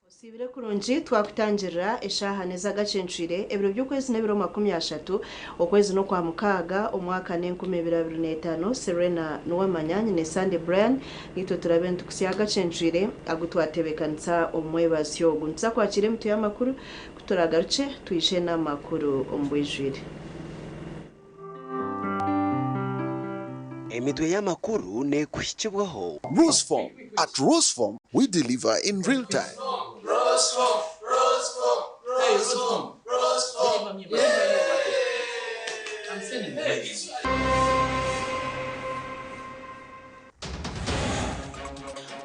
Osiibire kurungi twakutangirira eshaaha n'ez'agacencwire ebiro by'okwezi n'ebiro 30 okwezi n'okwamukaaga omwaka n'enkumi ebiri abiri n'etaano Serena Nuwamanya nyine Sandy Brian nitwe turabe nitukusya agacencwire agu twatebeekanisa omu mwebazyo ogu nituza kwakira emitwe y'amakuru kuturagarukye twije n'amakuru omu bwijwire. Emitwe y'amakuru neekuhikibwaho. Rusform. At Rusform, we deliver in real time.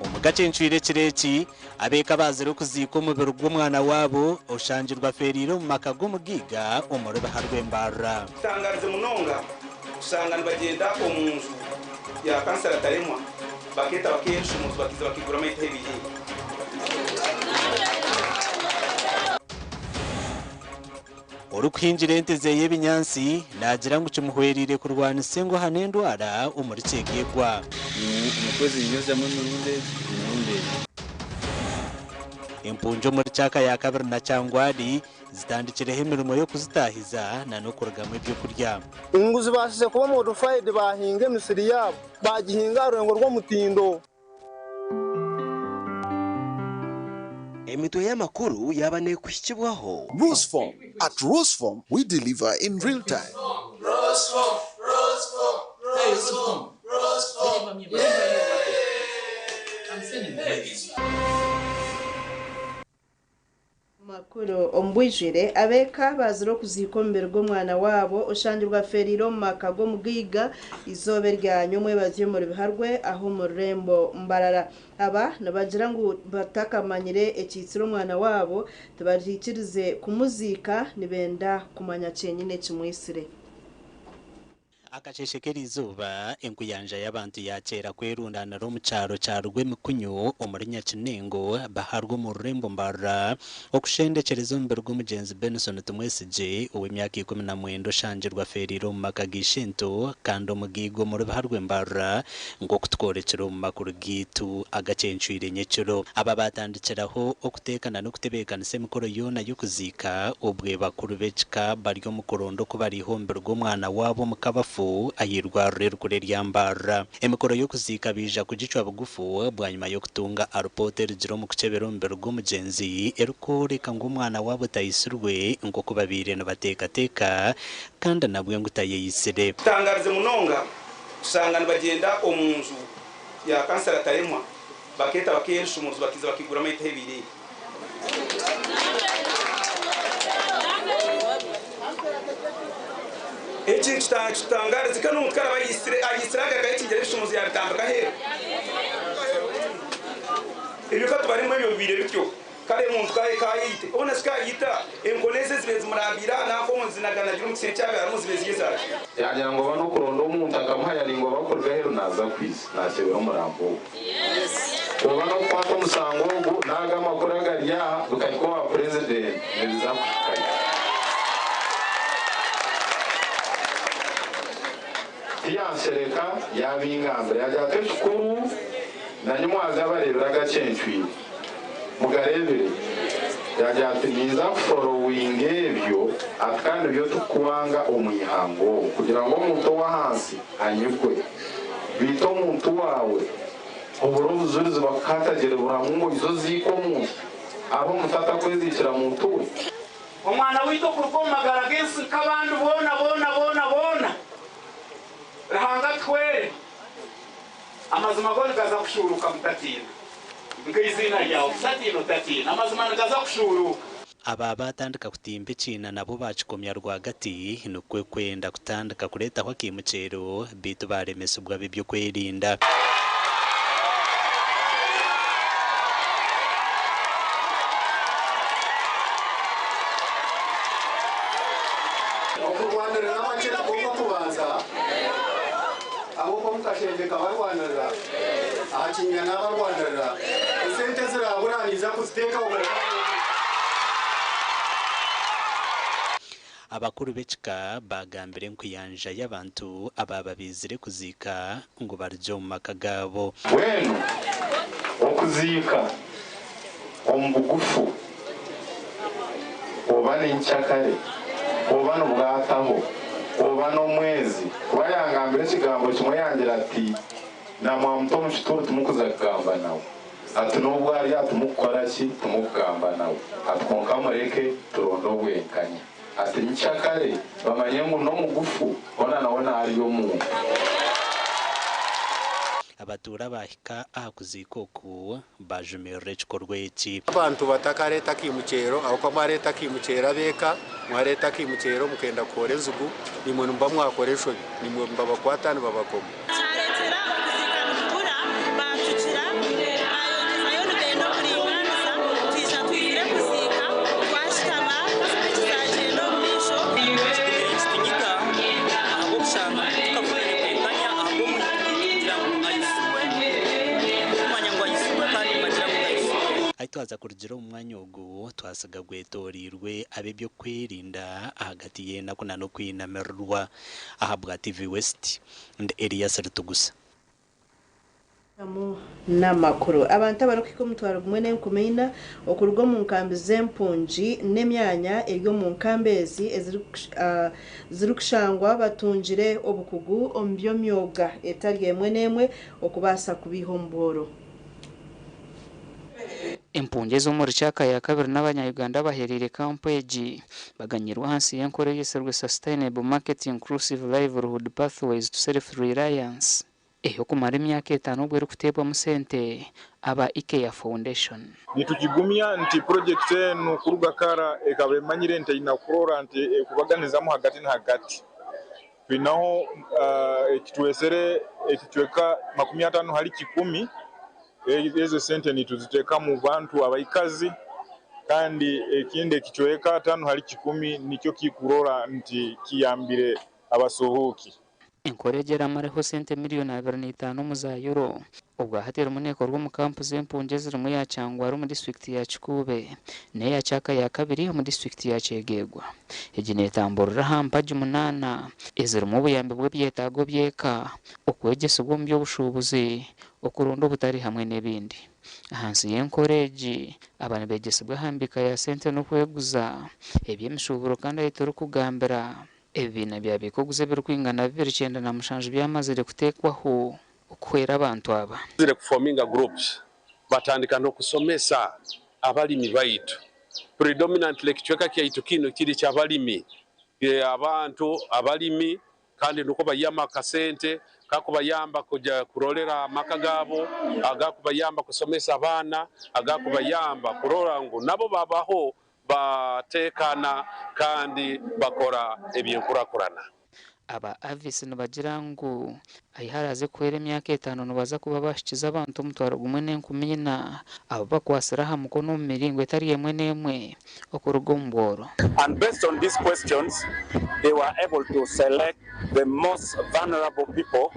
Omu gacencwire ekiro eki, abeeka baazire okuziika omubiri gw'omwana waabo oshangirwe afeereire omu maka g'omugaiga omuri Biharwe Mbarara. Kitangarize munonga kushanga nibagyenda omu nju ya kansara Taremwa bakeeta bakeeha ebishumuuzo bakiiza bakaigura amaitu ahu baine. Orikuhingira ente ze ebinyaatsi naagira ngu kimuhwereire kurwanisa enguha n'endwara omuri Kyegegwa. Omu kwezi ninyozyamu emirundi egi, emirundi ebiri. Empungi omuri Kyaka ya kabiri na Kyangwali zitandikireho emirimo y'okuzitaahiza n'okurugamu ebyokurya. Ngu zibaasize kuba modified baahinga emisiri yaabo baagihinga aha rurengo rw'omutindo. Emitwe y'amakuru yaaba neekuhikibwaho. Rusform. At Rusform, we deliver in real time. Makuru omu bwijwire abeeka baazire okuziika omubiri gw'omwana waabo oshangirwe afeereire omu maka g'omugaiga eizooba erya nyomwebazyo omuri Biharwe aho omu rurembo Mbarara. Aba nibagira ngu batakamanyire ekiitsire omwana waabo tibariikirize kumuziika nibenda kumanya kyenyine ekimwitsire. Akasheeshe k'eriizooba, enkuyanja y'abantu yaakyera kwerundaanira omu kyaro kya Rwemikunyu omuri Nyakinengo baharwe omu rurembo Mbarara okushendekyereza omubiri gw'omugyenzi Benson Tumwesigye ow'emyaka 19 oshangirwe afeereire omu maka ga ishento kandi omugaiga omuri Biharwe Mbarara nk'oku tukworekire omu makuru gaitu agacencwire nyekiro. Aba baatandikiraho okuteekana n'okutebeekanisa emikoro yoona y'okuziika obwe bakuru b'ekika bari omu kuronda oku bariiha omubiri gw'omwana waabo omu kabafu ah'eirwariro erikuru erya Mbarara. Emikoro y'okuziika baija kugicwa bugufu bwanyima y'okutunga arupoota erugire omu kukyebera omubiri gw'omugyenzi erikworeka ngu omwana waabo tayitsirwe nk'oku babaire nibateekateeka kandi nabwe ngu tayeyitsire. Kitangarize munonga kushanga nibagyenda omu nju ya kansara Taremwa bakeeta bakeeha ebishumuuzo bakiiza bakaigura amaitu ahu baine. Eki nikitutangariza kandi omuntu ku araabe ayeitsire agaruka ayekingira ebishumuuzo yaabitambika aheeru. Ebyo ka tubarimu ebyo bibaire bityo. Kare omuntu ka ayeite, hoona shi ka ayeita, enkoni ezi ezibaire zimurambiire aha nanka omu nzinaganagira omu kisenge kyabaire harimu zibaire ziri ezaaki? Yaagira ngu oba n'okuronda omuntu akamuhayaringa oba kuruga aheeru naaza kwiza naakyebera omurambo ogwo. Oba n'okukwata omusango ogu n'ago amakuru agari aha bikahika owa Purezidenti nibiza kuhikayo. Tiyanshereka yaabingambira yaagira ati ekikuru nanye mwaze abareebire agacencwire mugareebire. Yagira ati ninza kuforowinga ebyo ati kandi byo tukuwanga omu ihanga obu kugira ngu omuntu ow'ahansi anyugwe biita omuntu waawe obura obujurizi bakukatagira buramu ngu oize oziike omuntu aho omuntu atakweziikira muntu we. Omwana waitu okuruga omu magara g'ensi nk'abandi boona boona boona boona. Ruhanga atuhwere. Amazima go nigaza kushuuruuka mutatiina. Nk'eiziina ryawe Mutatiina otatiina. Amazima nigaza kushuuruuka. Aba baatandika kutimba ekiina nabo baakikomya rwagati nikwo kwenda kutandika kureetaho akaimukyero beitu baaremesibwa ab'eby'okwerinda. Okurwanirira amakye nikwo kw'okubanza, ahabw'okuba omu kashengye nkabarwanirira, aha kinywa naabarwanirira, esente eziraabura niinyija kuziteekaho kwonka Abakuru b'ekika baagambira enkuyanja y'abantu abaaba baizire kuziika ngu barugye omu maka gaabo. Mbwenu okuziika omu bugufu oba n'enkyakare oba nibwataho oba n'omwezi, kuba yangambira ekigambo kimwe yangira ati, Na mwamuta omu kituuro timukuza kugamba nawe. Ati n'obu ari aha timukukora ki? Timukugamba nawe. Ati kwonka mureke turonde obwenkanya. Ati nyikyakare bamanye ngu n'omugufu hoona nawe naarya omuntu. Abatuura baahika aha kuziika oku baajumirira ekikorwa eki. Abantu batakareeta akaimukyero ahabw'okuba mwareeta akaimukyero ab'eka, mwareeta akaimukyero mukenda kuhoora enzigu, naimwe nimuba mwakora enshobi, naimwe nibabakwata nibabakoma. Kyareetera okuziika nikubura, baatukira, baayongyezayo nibenda oburingaaniza, twija twizire kuziika, twashutama, kizagyenda omu maisho. Kigumire nikitunyika ahabw'okushanga tukabugana bwenkanya ahabw'omuntu kugira ngu aisirwe, kumanya ngu aisirwe kandi nibagira ngu taisirwe. Ahi twaza kurugira omu mwanya ogu, twasiga gwetoreirwe ab'eby'okwerinda ahagati y'enaku na n'okwinamirirwa. Ahabwa TV West, ndi Elias Ritugusa. Amu n'amakuru. Abantu abarikuhika omutwaro gumwe n'enkumi ina okuruga omu nkambi z'empungi n'emyanya eri omu nkambi ezi ezirikushangwa batungire obukugu omu by'emyoga etari emwe n'emwe okubaasa kubaiha omu bworo. Empungi ez'omuri Kyaka ya kabiri n'abanya-Uganda abahereire kampu egi baganyirwe ahansi y'enkora eyetsirwe Sustainable Market Inclusive Livelihood Pathways to Self-Reliance ey'okumara emyaka etaano obwo erikuteebwamu sente aba IKEA Foundation. Nitukigumya nti purojekiti enu kuruga kara ekaba emanyire nti eine kurora nti ekubaganizamu hagati na hagati. Twinaho ekitwesere ekicweka 50 hali 100, ezo sente nituziteeka mu bantu abaikazi kandi ekindi ekicweka 5 hali 100 nikyo kikurora nti kiyambire abasuhuuki. Enkora egi eramareho sente miriyoni 25 omu za Euro. Obwahati erimu neekorwa omu kampu z'empungi ezirimu eya Kyangwari omu disiturikiti ya Kikuube n'eya Kyaka ya kabiri omu disiturikiti ya Kyegegwa. Egi neetamburira aha mpagi munaana ezirimu obuyambi bw'ebyetaago by'eka, okwegyesibwa omu by'obushuubuzi, okuronda obutare hamwe n'ebindi. Ahansi y'enkora egi, aba nibeegyesibwa aha mbiika ya sente n'okweguza, eby'emishuuburo kandi ahu turikugambira, Ebibiina byabiika oguza ebirikwingana 297 byamazire kuteekwaho okuhwera abantu aba. Zire kufominga groups batandika n'okusomesa abalimi baitu predominantly ekicweka kyaitu kinu kiri ky'abalimi abantu abalimi kandi nukwo baihamu akasente kakubayamba kuja kurorera amaka gaabo, agakubayamba kusomesa abaana, agakubayamba kurora ngu nabo babaho Bateekaana kandi bakora eby'enkurakurana. Aba Avis nibagira ngu ahi haraaze kuhwera emyaka etaano nibaza kuba baahikize abantu 1400 abu bakwatsire aha mukono omu miringo etari emwe n'emwe okuruga omu bworo. And based on these questions, they were able to select the most vulnerable people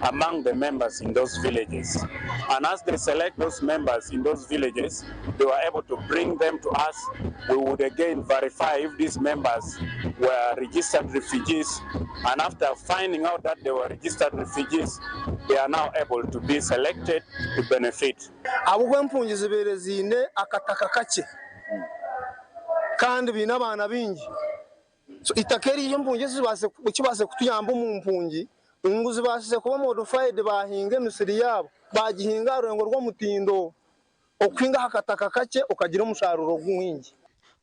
among the members in those villages. And as they select those members in those villages, they were able to bring them to us. We would again verify if these members were registered refugees. And after finding out that they were registered refugees, they are now able to be selected to benefit. Ahabw'okuba empungi zibaire ziine akataka kakye. Kandi baine abaana baingi. So eitaka eri empungi ekibaase kutuyamba omu mpungi ngu zibaasize kuba modified baahinga emisiri yaabo baagihinga aha rurengo rw'omutindo. Okuhinga aha kataka kakye okagira omusharuuro mwingi.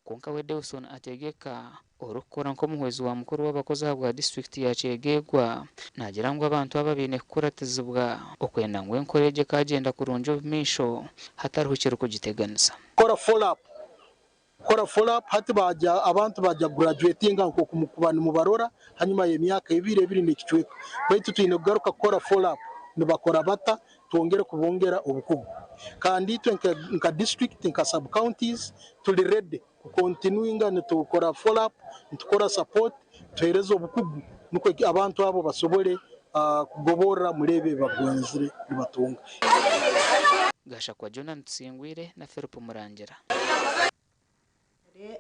Kwonka we Dewson Ategeka, orikukora nk'omuhwezi wa mukuru w'abakozi ahabwa disiturikiti ya Kyegegwa, naagira ngu abantu aba baine kukuratizibwa okwenda ngu enkora egi ekaagyenda kurungi omu maisho hatariho kirikugiteganisa. Kora follow up Kora follow up hati bagya abantu bagya graduatinga nkoku mukuba nimubarora hanyuma yemyaka ebiri, ebiri nekicweka baitu twine kugaruka kukora follow up nibakora bata twongere kubongera obukugu kandi itwe nka district nka sub counties turi ready ku continuinga nitukora follow up nitukora support tuhereze obukugu nukwo abantu abo basobole kugoborra muri ebi ebibagwenzire nibatunga. Gashakwa Jonah Tusingwire na Philip Murangira.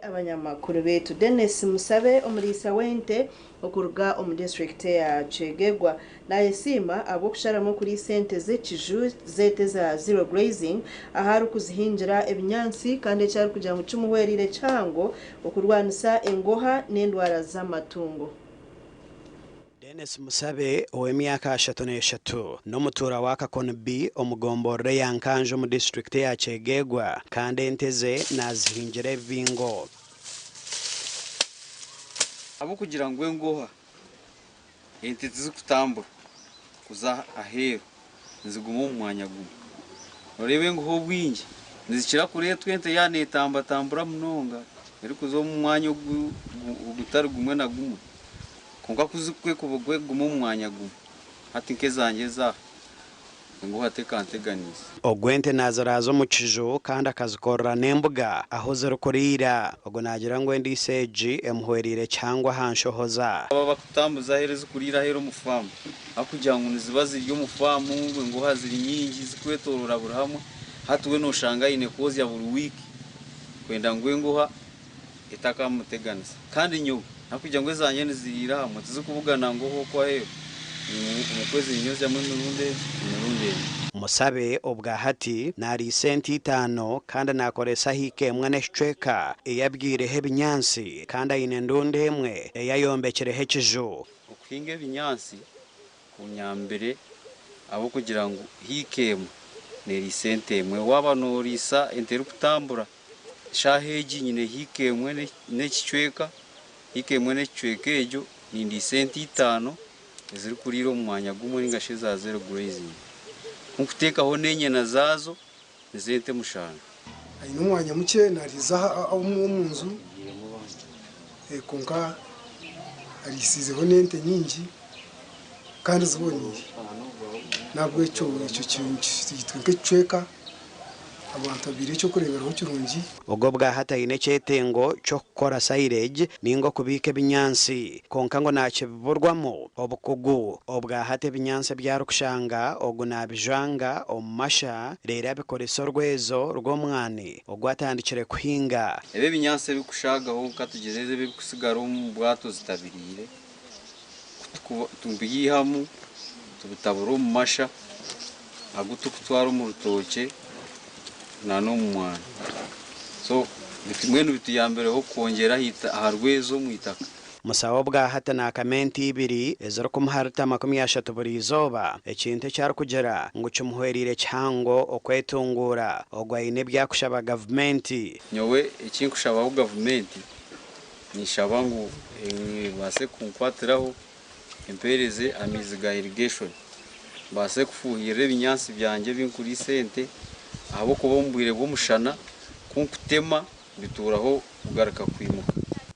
Abanyamakuru beitu Denis Musabe omuriisa w'ente okuruga omu disiturikiti eya Kyegegwa nayesiima ahabw'okusharamu okuriisa ente z'ekiju zetu eza zero grazing ahu arikuzihingira ebinyaatsi kandi eki arikugira ngu kimuhwereire kihango okurwanisa engoha n'endwara z'amatungo. Denis Musabe ow'emyaka 33 n'omutuura wa Kakoni B omu gomborora eya Nkanjo omu disiturikiti eya Kyegegwa kandi ente ze nazihingira ebibingo. Ahabw'okugira ngu engoha ente tizikutambura kuza aheeru niziguma omu mwanya gumwe. Noreeba engoha obwingi nizikira kureetwa ente yaaba neetambatambura munonga erikuza omu mwanya ogutari gumwe na gumwe. Kwonka ku zirikweguma omu mwanya gumwe, hati nk'ezangye ez'aha, engoha tekanteganiise. Ogwo ente naaziraaza omu kiju kandi akazikorera n'embuga ahu zirikuriira. Ogwo naagira ngu endiisa egi emuhwereire kihango aha nshohoza. Aba abarikutambuza aheeru ezirikuriira aheeru omu faamu, ahabw'okugira ngu niziba ziri omu faamu, engoha ziri nyingi zirikwetooroora buri hamwe, hati we nooshanga aine kwozya buri wiiki kwenda ngu engoha etakamuteganisa. Kandi nyowe, ahabw'okugira ngu ezangye niziriira hamwe, tizikubugana ngu oha okwo aheeru, omu kwezi ninyozyamu emirundi egi, emirundi egi. Musabe obwa hati nariisa ente itaano kandi nakoresa hiika emwe n'ekicweka ei abyireho ebinyaatsi kandi aine endundi emwe ei ayombekireho ekiju. Okuhinga ebinyaatsi Kunyambire ahabw'okugira ngu hiika emwe neeriisa ente emwe. Waaba nooriisa ente erikutambura, eshaaha egi nyine hiika emwe n'ekicweka, hiika emwe n'ekicweka egyo nindiisa ente itaano ezirikuriira omu mwanya gumwe ninga shi eza zero grazing. Ku nkuteekaho n'enyena zaazo nizo ente mushanju. Aine omwanya mukye nariiza omu nju kwonka ariisiizeho n'ente nyingi kandi ziboniire. N'ahabw'ekyo ekyo itwe nk'ekicweka abantu babaire eky'okureeberaho kirungi. Ogwo obwahati aine ekyetengo ky'okukora silage ninga okubiika ebinyaatsi kwonka ngu nakibiburwamu obukugu. Obwahati ebinyaatsi ebi arikushanga ogu nabijwanga omu masha reero abikoresa orwezo rw'omwani ogu atandikire kuhinga. Ebi ebinyaatsi ebirikushaagaho ka tugyeze ebirikusigara omu bwato zitabiriire ku tubiihamu tubitabura omu masha agu turikutwara omu rutookye na n'omu mwani. So mbwenu bituyambireho kwongyera aha rwezo omu itaka. Musawo obwahati naakama ente ibiri ezirikumuha rita 30 buri izooba, ekintu eki arikugira ngu kimuhwereire kihango okwetunguura. Ogu aine ebi arikushaba gavumenti. Nyowe eki nkushabaho gavumenti, ninshaba ngu ebaase kunkwatiraho empeereze amaizi ga irrigation mbaase kufuuhirira ebinyaatsi byangye ebi nkuriisa ente ahabw'okuba omu bwire bw'omushana ku nkutema bituuraho kugaruka kwimuka.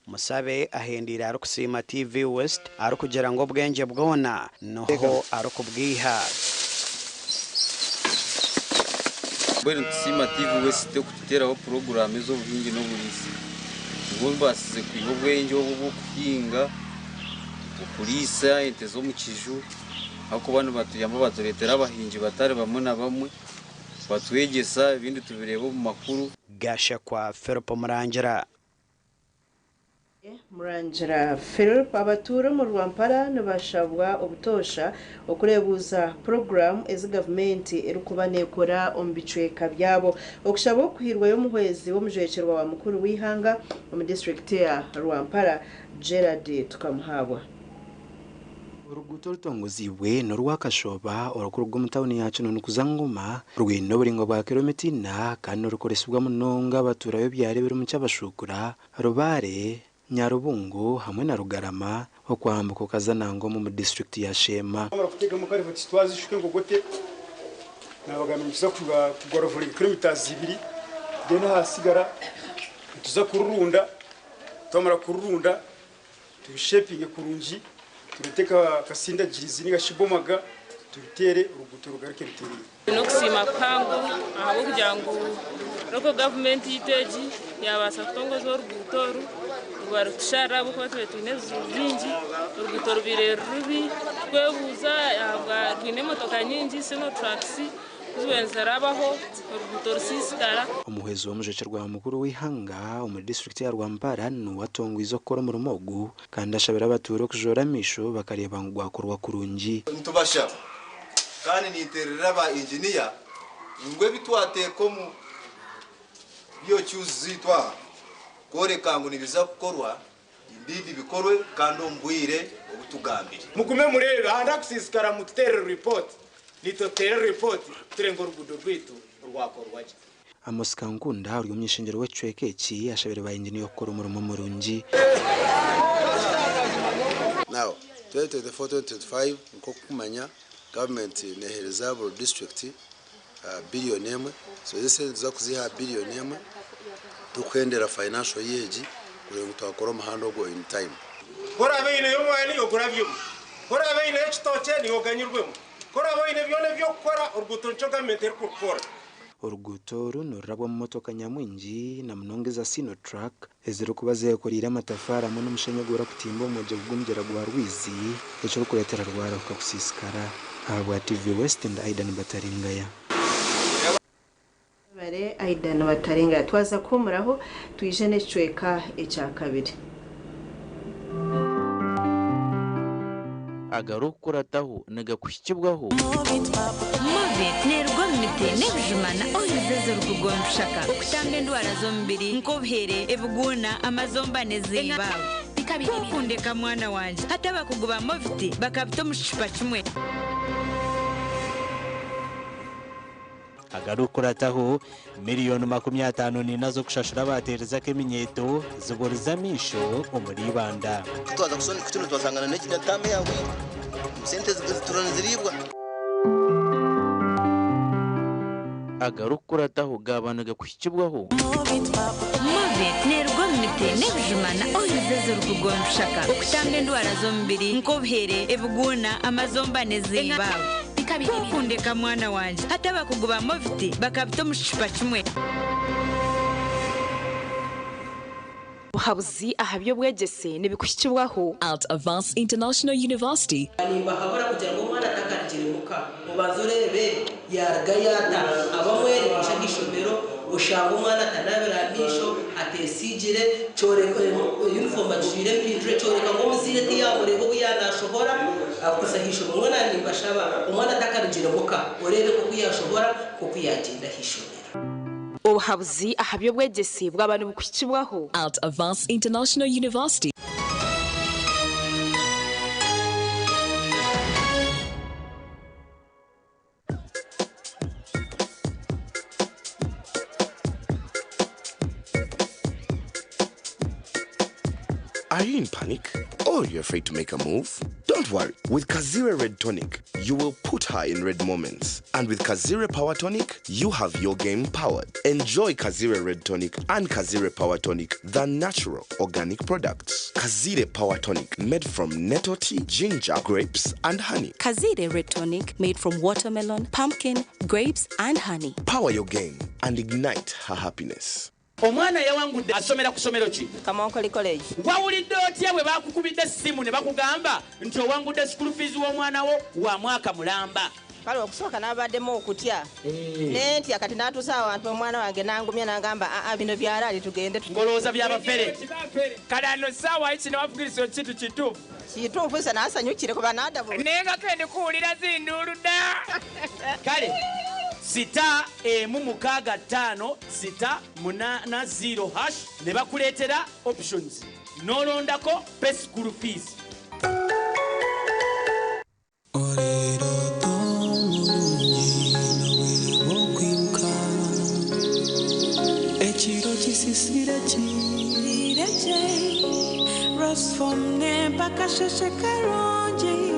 Musabe ahendeire arikusiima TV West arikugira ngu obwengye bwona niho arikubwiha. Mbwenu nitusiima TV West okututeeraho puroguraamu ez'obuhingi n'oburiisa. Nibwo mbaasize kwiha obwengye obu obw'okuhinga, okuriisa ente z'omu kiju ahabw'okuba nibatuyamba batureetera abahingi batari bamwe na bamwe batwegyesa ebindi tubireeba omu makuru. Gashakwa Philip Murangira. Murangira Philip abatuura omu Rwampara nibashabwa obutoosha okureebuuza puroguraamu ezi gavumenti erikuba neekora omu bicweka byabo. Okushaba okuhairweyo omuhwezi w'omujwekyerwa wa mukuru w'eihanga omu disiturikiti ya Rwampara, Gerald Tukamuhabwa. Oruguuto orutongoziibwe n'orwa Kashooba orurikuruga omu tauni ya Kinoni kuza Ngoma rwine oburingwa bwa kiromita ina kandi nirukoresibwa munonga abatuura b'ebyaro ebirimu Kyabashuukura, Rubaare, Nyarubungo hamwe na Rugarama okwambuka okaza na Ngoma omu disiturikiti ya Sheema. Twamara kutegamu karivati twazishuka enkogote nabagambira nituza kugarovuringa kilometres ibiri then ahasigara nituza kururunda twamara kururunda Turushepinge kurungi, turute kasindagirizi ninga shi bomaga, turuteere oruguuto rugaruke rutereere. N'okusiima kuhango ahabw'okugira ngu local government yaitu egi yabaasa kutongoza oruguuto oru ruba rutusharira ahabw'okuba tubaire twine ebizibu bingi, oruguuto rubaire ruri rubi tukwebuuza ahabwa rwine emotoka nyingi sino trucks. Kuzibaire nizirabaho oruguuto rusiisikara. Omuhwezi w'omujwekyerwa mukuru w'eihanga omuri disiturikiti ya Rwampara niwe atongwize okukora omurimo ogu kandi ashabire abatuura okujoora amaisho bakareeba ngu gwakorwa kurungi. Nitubashaba kandi nintererera ba inginiya ngu ebi twateeka omu BOQs zaitu aha kworeka ngu nibiza kukorwa Indeed bikorwe kandi omu bwire obu tugambire. Mugume mureebe ahandi hakusiisikara mututeerere report naitwe tuteere report turebe ngu oruguudo rwaitu rwakorwa gye. Amos Kankunda ori omuny'ishengyero w'ekicweka eki ashabire ba inginiya okukora omurimo murungi. Now 2024-2025 nk'okukumanya gavumenti neheereza buri disiturikiti biliyoni emwe, so ezi esente nituza kuziiha aha biliyoni emwe turikuhendera financial year egi kureeba ngu twakora omuhanda ogwo in time. Ku oraabe oineyo omwani ogurabyemu, ku oraabe oineyo ekitookye niiwe oganyirwemu, ku oraabe oine byona eby'okukora, oruguuto nikyo gavumenti erikurukora. Oruguuto oru nirurabwamu motoka nyamwingi na munonga eza Sino Truck ezirikuba zekoreire amatafaari hamwe n'omushenyi ogurikutimba omu mwegyeego gw'omugyera gwa Rwizi ekirikureetera rwarahuka kusiisikara. Ahabwa TV West ndi Aidan Bataringaya. Webare Aidan Bataringaya. Twaza kuhumuraho twije n'ekicweka ekyakabiri. Agarikukurataho nigakuhikibwaho. Movit neeruga omu miti n'ebijuma na oils ezirikuruga omu bishaka okutamba endwara z'omubiri nk'obuhere, ebiguuna, amazomba n'ezindi. Ku okundeka mwana wangye, hati abakugu ba Movit bakabita omu kicupa kimwe. Agarikukurataho, miriyoni 54 z'okushashura abateerize ak'eminyeeto ziburize amaisho omuri Ibanda. Ku twaza kusondeka kinu twashangana n'entaama eyahweire, sente zitura niziriibwa. Agarikukurataho gaaba nigakuhikibwaho. Movit neeruga omu miti n'ebijuma na oils ezirikuruga omu bishaka okutamba endwara z'omubiri nk'obuhere, ebiguuna, amazomba n'ezindi. Ku okundeka mwana wangye, hati abakugu ba Movit bakabita omu kicupa kimwe. Obuhabuzi aha by'obwegyese nibikuhikibwaho. At Avance International University. Nimbahabura kugira ngu omwana atakarugire muka obanze oreebe yarugayo ata. Abamwe nibaija aha ishomero oshange omwana atanaabire aha maisho, ateesiigire, kyoreka yunifoomu agijwaire empindure kyoreka ngu omuzaire tiyaamureeba obu yaanaashohora kuza aha ishomero. Mbwenu nimbashaba omwana atakarugire muka oreebe nk'oku yaashohora nk'oku yaagyenda aha ishomero. Obuhabuzi aha by'obwegyese bwaba nibukuhikibwaho. At Avance International University. Are you in panic or you're afraid to make a move? Don't worry. With Kazire Red Tonic, you will put her in red moments. And with Kazire Power Tonic, you have your game powered. Enjoy Kazire Red Tonic and Kazire Power Tonic, the natural organic products. Kazire Power Tonic, made from nettle tea, ginger, grapes, and honey. Kazire Red Tonic made from watermelon, pumpkin, grapes, and honey. Power your game and ignite her happiness. Omwana yawangudde asomera ku ssomero ki? Kamonkoli College. Wawulidde otya bwe baakukubidde essimu ne bakugamba nti owangudde school fees w'omwana wo wa mwaka mulamba? Kale okusooka nabaddemu okutya nentya, kati natuusa awantu omwana wange nangumya nangamba, aa bino byalaali, tugende. Ngolowooza byabafere. Kale ano saawa kino wafugirisa ekintu kituufu. Kituufu, nze nasanyukire kuba nadabu. Naye nga kendi kuwulira zinduulu dda. Kale sita 1 6 5 6 8 0 hash ne bakuleetera options n'olondako pay school fees. Ekiro kisisire kireje rosfom nempaka sheshe karungi.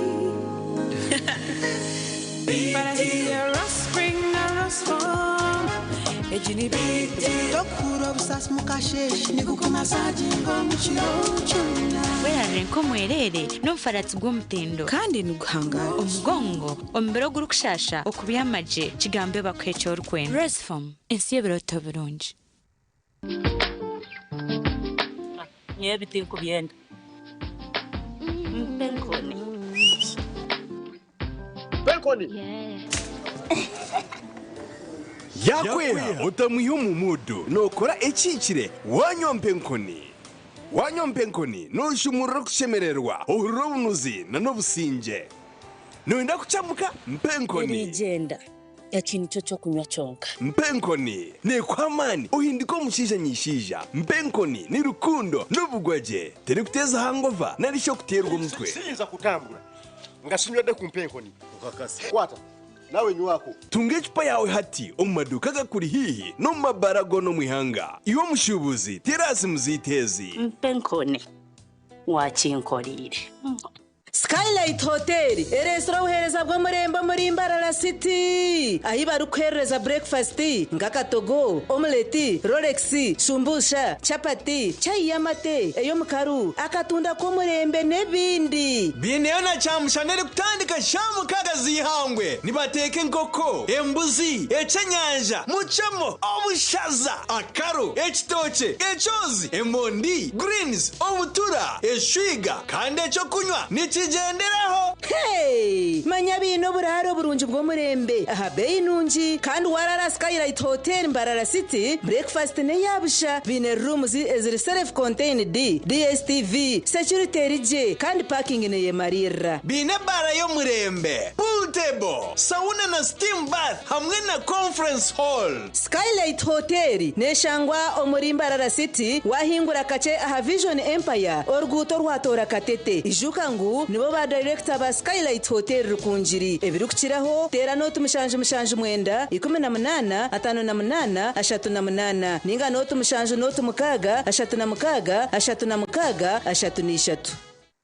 Tokura obusasi mukasheshe nigukumasaginga omukiro kyona. Werarire nk'omwerere n'omufaratsi gw'omutindo kandi niguhangara omugongo omubiri ogurikushasha okubyamagye kigambe bakuha ekyorikwenda. Resfom, ensi y'ebiroto birungi. Nyewe bitinkubyenda mpenkoni. Penkoni yakweha otamwiha omu mudu nokora ekikire wanywa mpenkoni. Wanywa mpenkoni noshumurira okushemererwa, ohurira obunuzi na n'obusinge. Noyenda kucamuka? Mpenkoni. Erigenda eki nikyo kyokunywa kyonka. Mpenkoni nekuha amaani ohindika omushaija nyishaija. Mpenkoni ni rukundo n'obugwagye, terikuteza hangova nari shi okuteerwa omutwe. Siyinza kutambura nga sinywedde ku mpenkoni. Kwata nawe nywako. Tunga ecupa yawe hati omu maduuka gakuri hiihi n'omu mabara goona omu ihanga. Iwe omushuubuzi terasi muziiteezi. Mpenkoni wakinkoriire. Skylight Hotel ereesire obuheereza bw'omurembe omuri Mbarara City, ahi barikuherereza breakfast nk'akatogo, omelette, rolex, shumbusha, chapati, chai y'amate ey'omukaru, akatunda k'omurembe n'ebindi. Biineyo na kyamushana erikutandika 6:00 z'ihangwe. Nibateeka enkoko, embuzi, ekyenyanja, mucemo, obushaza, akaru, ekitookye, ekyozi, emondi, greens, obutura, eshwiga kandi ekyokunywa nikigenderaho. Hey! Manya biine oburaro oburungi bw'omurembe aha beeyi nungi, kandi warara Skylight Hotel Mbarara City, breakfast n'eyabusha. Biine rooms eziri self contained, DSTV, security erigye kandi parking neyemarira. Biine ebara y'omurembe, pool table, sauna na steam bath hamwe na conference hall. Skylight Hotel neshangwa omuri Mbarara City, wahingura kache aha Vision Empire, oruguuto rwatora Katete. Ijuka ngu nibo ba director ba Skylight Hotel Rukungiri. Ebirikukiraho teera noti 7 7 9 18 58 38 ninga noti 7 noti 6 36 36 33.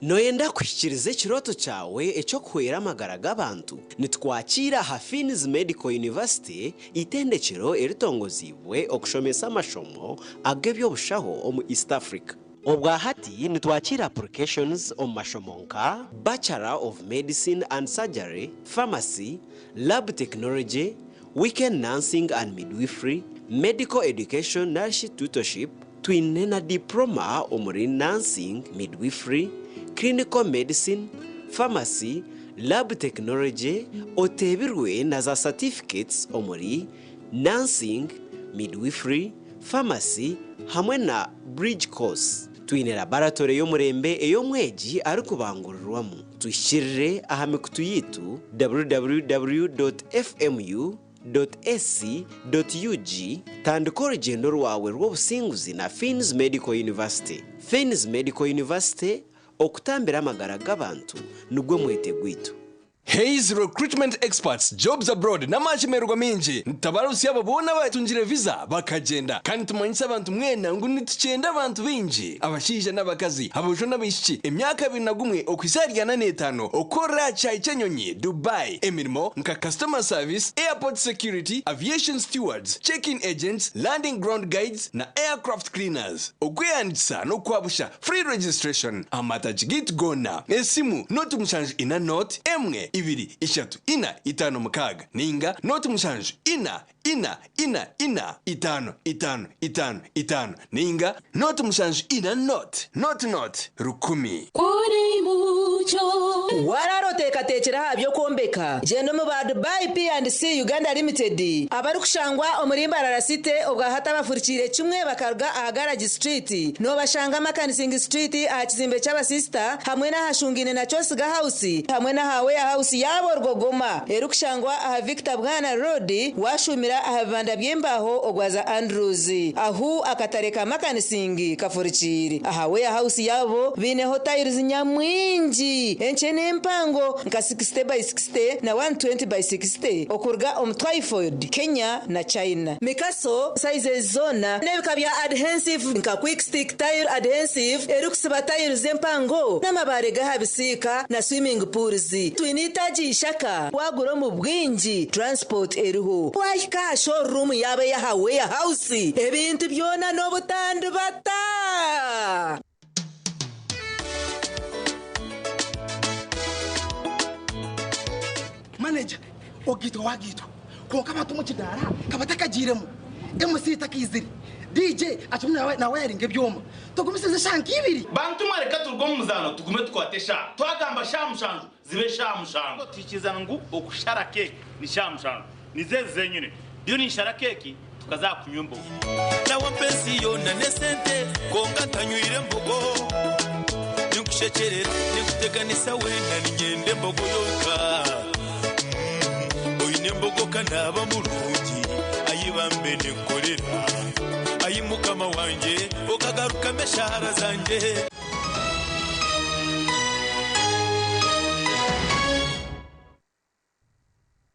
Noyenda kuhikiriza ekiroto kyawe ekyokuhwera amagara g'abantu? Nitwakiira aha Finis Medical University, itendekero eritongoziibwe okushomesa amashomo ag'ebyobushaho omu East Africa. Obwahati nitwakiira applications omu mashomo nka Bachelor of Medicine and Surgery, Pharmacy, Lab Technology, Weekend Nursing and Midwifery, Medical Education narishi Tutorship. Twine na diploma omuri Nursing, Midwifery, Clinical Medicine, Pharmacy, Lab Technology, otebirwe na za certificates omuri Nursing, Midwifery, Pharmacy hamwe na Bridge Course. Twine laboratory y'omurembe ey'omwegi arikubangurirwamu. Tuhikirire aha mikutu yitu www.fmu.ac.ug. Tandika orugendo rwawe rw'obusinguzi na Fins Medical University. Fins Medical University, okutambira amagara g'abantu nigwo mwete gwitu. Hayes Recruitment Experts, Jobs Abroad n'amashemererwa mingi. Nitabarusi abo boona batungire visa bakagenda, kandi tumanyisa abantu mwena ngu nitukyenda abantu bingi, abashaija n'abakazi, abojo n'abaishiki, emyaka 21 okuhisa 45, okorera kyayi ky'enyonyi Dubai. Emirimo nka customer service, airport security, aviation stewards, check-in agents, landing ground guides na aircraft cleaners. Okweyandikisa n'okwabusha, free registration. Amataji gitu gona esimu noti 7 4 0 1 2 3 4 5 6 ninga noti 7 4 4 4 4 5 5 5 5 ninga noti 7 4 0 0 0 1000. Wararoteka. Oteekateekire aha by'okwombeka? Gyenda omu ba Dubai P&C Uganda Limited abarikushangwa omuri Mbarara City obwahati abafurikiire kimwe bakaruga aha Garage Street. Noobashanga Makanising Street aha kizimbe ky'abasisita hamwe n'ahashungaine na Kyosiga House hamwe n'aha Warehouse yaabo Rwogoma erikushangwa aha Victor Bwana Road waashuumira aha bibanda by'embaaho ogwaza Andrews ahu akatare ka Makanising kafurikiire. Aha Warehouse yaabo baineho tiles nyamwingi enkye n'empango nka 60 by 60 na 120 by 60 okuruga omu Twyford, Kenya na China. Mikaso sizes zoona n'ebika bya adhensive nka Quick Stick Tile Adhensive erikusiba tiles empango n'amabaare g'aha bisiika na swimming pools. Twine eitaagi ishaka waagura omu bwingi transport eriho. Waahika aha showroom yaabo ey'aha Warehouse ebintu byona n'obutandibata. Manager, ogaitwa wagaitwa kwonka abantu omu kidaara ka batakagiiremu, MC takaizire, DJ akirimu nawayaringa ebyoma, tugumisirize eshaaha nka ibiri. Bantu mwe reka turuge omu muzaano tugume tukwate eshaaha. Twagamba shaaha mushanju zibe shaaha mushanju. Tuhikirizana ngu okushara keeki ni shaaha mushanju. Nizo ezi zenyine. Ndiyo ninshara keeki tukaza aha kunywa embogo. Nawe mpa ensi yoona n'esente kwonka ntanywire mbogo. Ninkushekyerera, ninkuteganisa weena niinyenda embogo yonka. Oine embogo ka naaba murungi, ai bambe ninkukorera. Ai Mukama wangye, okagarukamu eshaara zangye.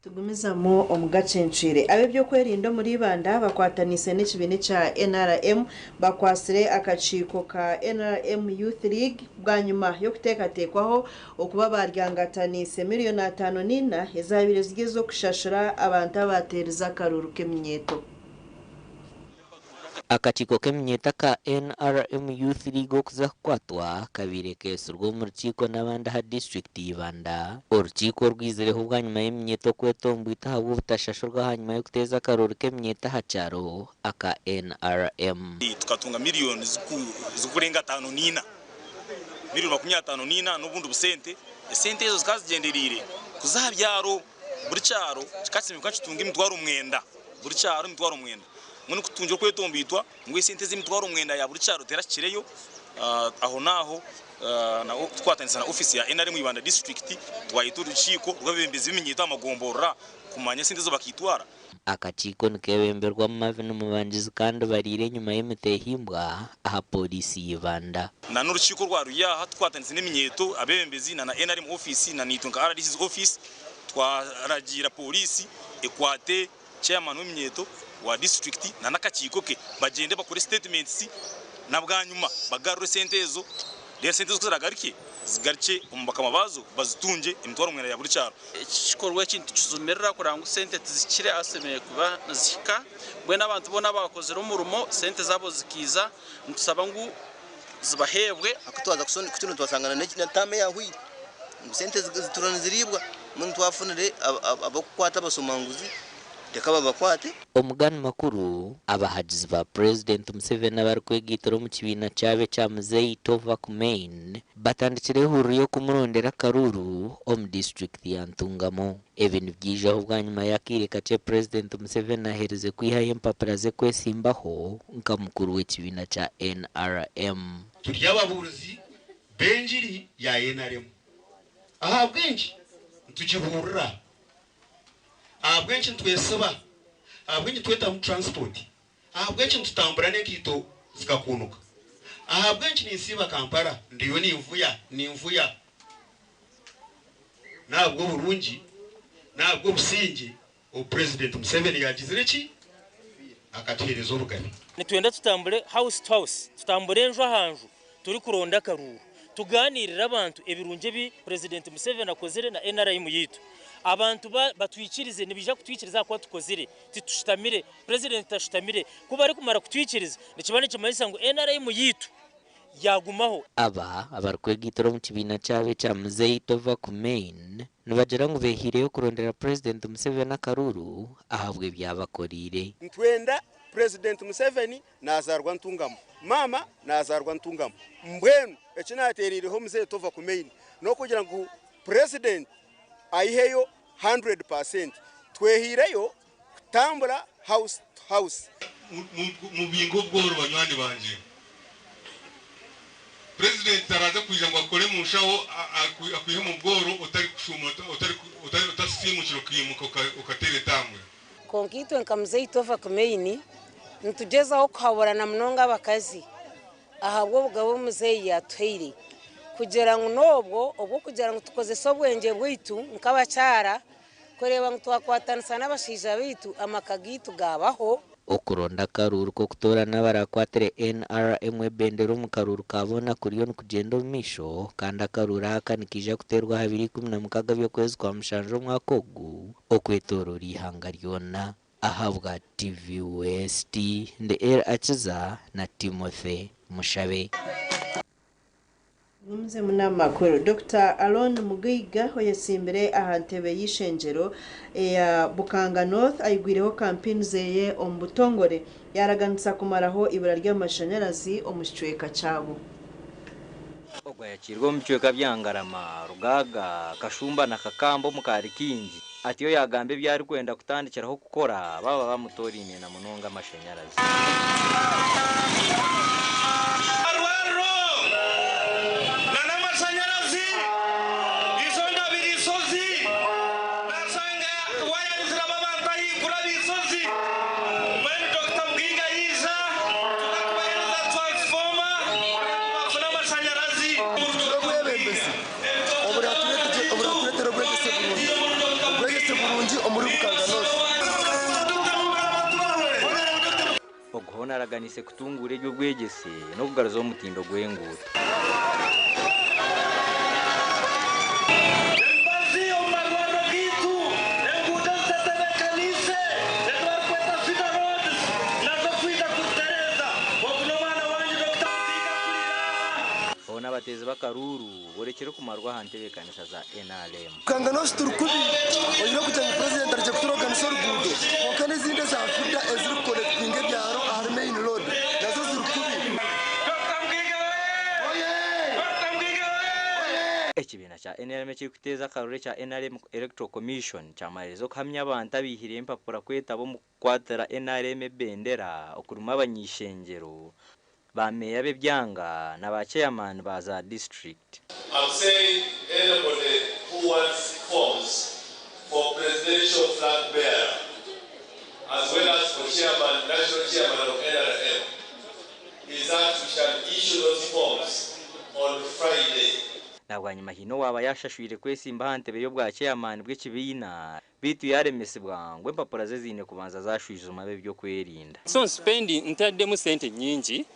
Tugumizamu omu gacencwire. Ab'ebyokwerinda omuri Ibanda bakwataniise n'ekibiina ekya NRM bakwatsire akakiiko ka NRM Youth League bwanyima y'okuteekateekwaho okuba baryangataniise miriyoni 54 ezabaire ziri ez'okushashura abantu abateerize akaruuru k'eminyeeto. Akakiiko k'eminyeeto aka NRM Youth League okuza kukwatwa kabaire keetsirwe omu rukiiko n'abandi aha disiturikiti y'Ibanda. Orukiiko orwizireho bwanyima y'eminyeeto okwetomboita ahabw'obutashashurwa ahanyima y'okuteeza akaruuru k'eminyeeto aha kyaro aka NRM. Tukatunga miriyoni zirikurenga 54, miriyoni 54 n'obundi busente. Esente ezo zikaba zigyendereire kuza aha byaro. Buri kyaro kikaba kitunga 9000, buri kyaro 9000. Mbwenu ku tutungire okwetomboitwa ngu esente ez'emitwaro mwenda ya buri kyaro terahikireyo, aho naaho tukwatanisa na ofiisi ya NRM Ibanda disiturikiti twayeta orukiiko rw'abeebembezi b'eminyeeto aha magomborora kumanya esente ezo bakaitwara. Akakiiko nikebemberwa Marvin Mubangizi kandi bariire enyima y'emitehimbwa aha pooriisi y'Ibanda. Na n'orukiiko orwa Ruyaha tukwatanisa n'eminyeeto, abeebembezi na NRM ofiisi na naitwe nka RDC's office twaragiira pooriisi ekwate chairman w'eminyeeto wa disiturikiti na n'akakiiko ke bagyende bakore statements na bwanyima bagarure esente ezo reero esente ezo ku ziragarukye zigarukye omu bakama baazo bazitungye 9000 ya buri kyaro. Eki kikorwa eki nitukijumirira kureba ngu sente tizihikire ahu zisemeriire kuba nizihika. Mbwenu abantu boona abaakozire omurimo sente zaabo zikiiza nitusaba ngu zibaheebwe. Ku twaza kucunda twashanga na taamu eyahweire ngu sente zitura niziriibwa mbwenu twafunire ab'okukwata abashomanguzi reka babakwate. Omugani makuru, abahagizi ba Purezidenti Museveni abarikwegaitira omu kibiina kyabo ekya Muzei Tova Kumain batandikire ehururu y'okumurondera akaruuru omu disiturikiti ya Ntungamo. Ebi nibyijaho bwanyima y'akaire kakye Purezidenti Museveni aherize kwihayo empapura ze kwesimbaho nka mukuru w'ekibiina kya NRM. Turi ababuurizi b'engiri ya NRM. Ahabw'enki nitugibuurira? Ahabw'enki nitwesiba? Ahabw'enki nitwetamu transport? Ahabw'enki nitutambura n'enkaito zikakuunuka? Ahabw'enki ninsiiba Kampala ndiyo ninvuya ninvuya? N'ahabw'oburungi, n'ahabw'obusingye obu Purezidenti Museveni yaagizire ki? Akatuheereza obugabe. Nitwenda tutambure house to house, tutambure enju aha nju turikuronda akaruuru, tugaaniirire abantu ebirungi ebi Purezidenti Museveni akozire na NRM yaitu. Abantu batwikirize, nibaija kutwikiriza ahakuba tukozire, titushutamire, Purezidenti tashutamire. Ku barikumara kutwikiriza nikiba nikimanyisa ngu NRM yaitu yaagumaho. Aba abarikwegaitira omu kibiina kyabo ekya Muzei Tova Kumain nibagira ngu beehaireyo kurondera Purezidenti Museveni akaruuru ahabw'ebi abakoreire. Nitwenda Purezidenti Museveni nazaarwa Ntungamo, maama nazaarwa Ntungamo. Mbwenu eki naateereireho Muzei Tova Kumain n'okugira ngu Purezidenti ayiheyo 100%. Twehiireyo kutambura house to house. Mubinge obworo banywani bangye. Purezidenti taraza kwija ngu akukore omu nshaho akwihe omu bworo otarikushuma otasiimukire okaimuka okateera etambwe. Kwonka itwe nka Muzei Tova Khomeini nitugyezaho kuhabura na munonga abakazi ahabw'obugabe obu muzeeyi yaatuhaire kugira ngu n'obwo obw'okugira ngu tukozese obwengye bwaitu nk'abakyara kureeba ngu twakwatanisa n'abashaija baitu amaka gaitu gaabaho. Okuronda akaruuru k'okutoorana abarakwatire NRM ebendera omu karuuru ka boona kuriyo nikugyenda omu maisho kandi akaruuru aka nikaija kuteerwa aha biro 16 by'okwezi kwa mushanju omwaka ogu okwetooroora eihanga ryona. Ahabwa TV West, ndi El Akiza na Timothy Mushabe. Gumizemu n'amakuru. Dokita Alon Mugaiga oyetsimbire aha ntebe y'eishengyero eya Bukanga North ayigwireho kampeyini zeye omu butongore yaraganisa kumaraho ibura ry'amashanyarazi omu kicweka kyabo. Ogu ayakiirwe omu bicweka bya Ngarama, Rugaaga, Kashumba na Kakamba omu kaari kaingi atyo yaagamba ebi arikwenda kutandikiraho kukora baaba bamutooriine na munonga amashanyarazi. Amarwariro n'amashanyarazi izo ndabira isozi nashanga waya niziraba abantu ahaiguru aha isozi mbwenu Dokita Muginga yaija tukakubahereza transformer bafune amashanyarazi. Obwebembezi oburatureetera obwegyese burungi obwegyese burungi omuri Bukanga North. Ogu hoona araganiise kutunguura eby'obwegyese n'okugaruzaho omutindo gw'enguuto. Emibazi omu marwariro gaitu, enguuto ezitatebeekaniise ezi barikweta feeder roads nazo twija kuzitereeza. Ogu n'omwana wangye Dokita Mukiiga akurira aha. Hoona abateezi b'akaruuru borekire okumarwa aha ntebeekanisa za NRM. Bukanga North turi kubi oihireho kugira ngu purezidenti arije kuturoganisa oruguudo kwonka n'ezindi eza feeder ezirikukonekitinga ebyaro ahari main road nazo ziri kubi. Ekibiina kya NRM ekirikuteeza akaruru ekya NRM Electoral Commission kyamaririza okuhamya abantu abaihire empapura kwetaba omu kukwatira NRM ebendera okurimu abany'eishengyero, ba meeya b'ebyanga na ba ceyamaani ba za disiturikiti. I'm saying anybody who wants forms for presidential flag bearer as well as for chairman, national chairman of NRM is that we shall issue those forms on Friday. Na bwanyima haine owaaba yaashashwire kwesimba aha ntebe y'obwa ceyamaani bw'ekibiina beitu yaaremesibwa ngu empapura ze ziine kubanza zaashwijuma ab'eby'okwerinda. So nspendi ntaddemu sente nyingi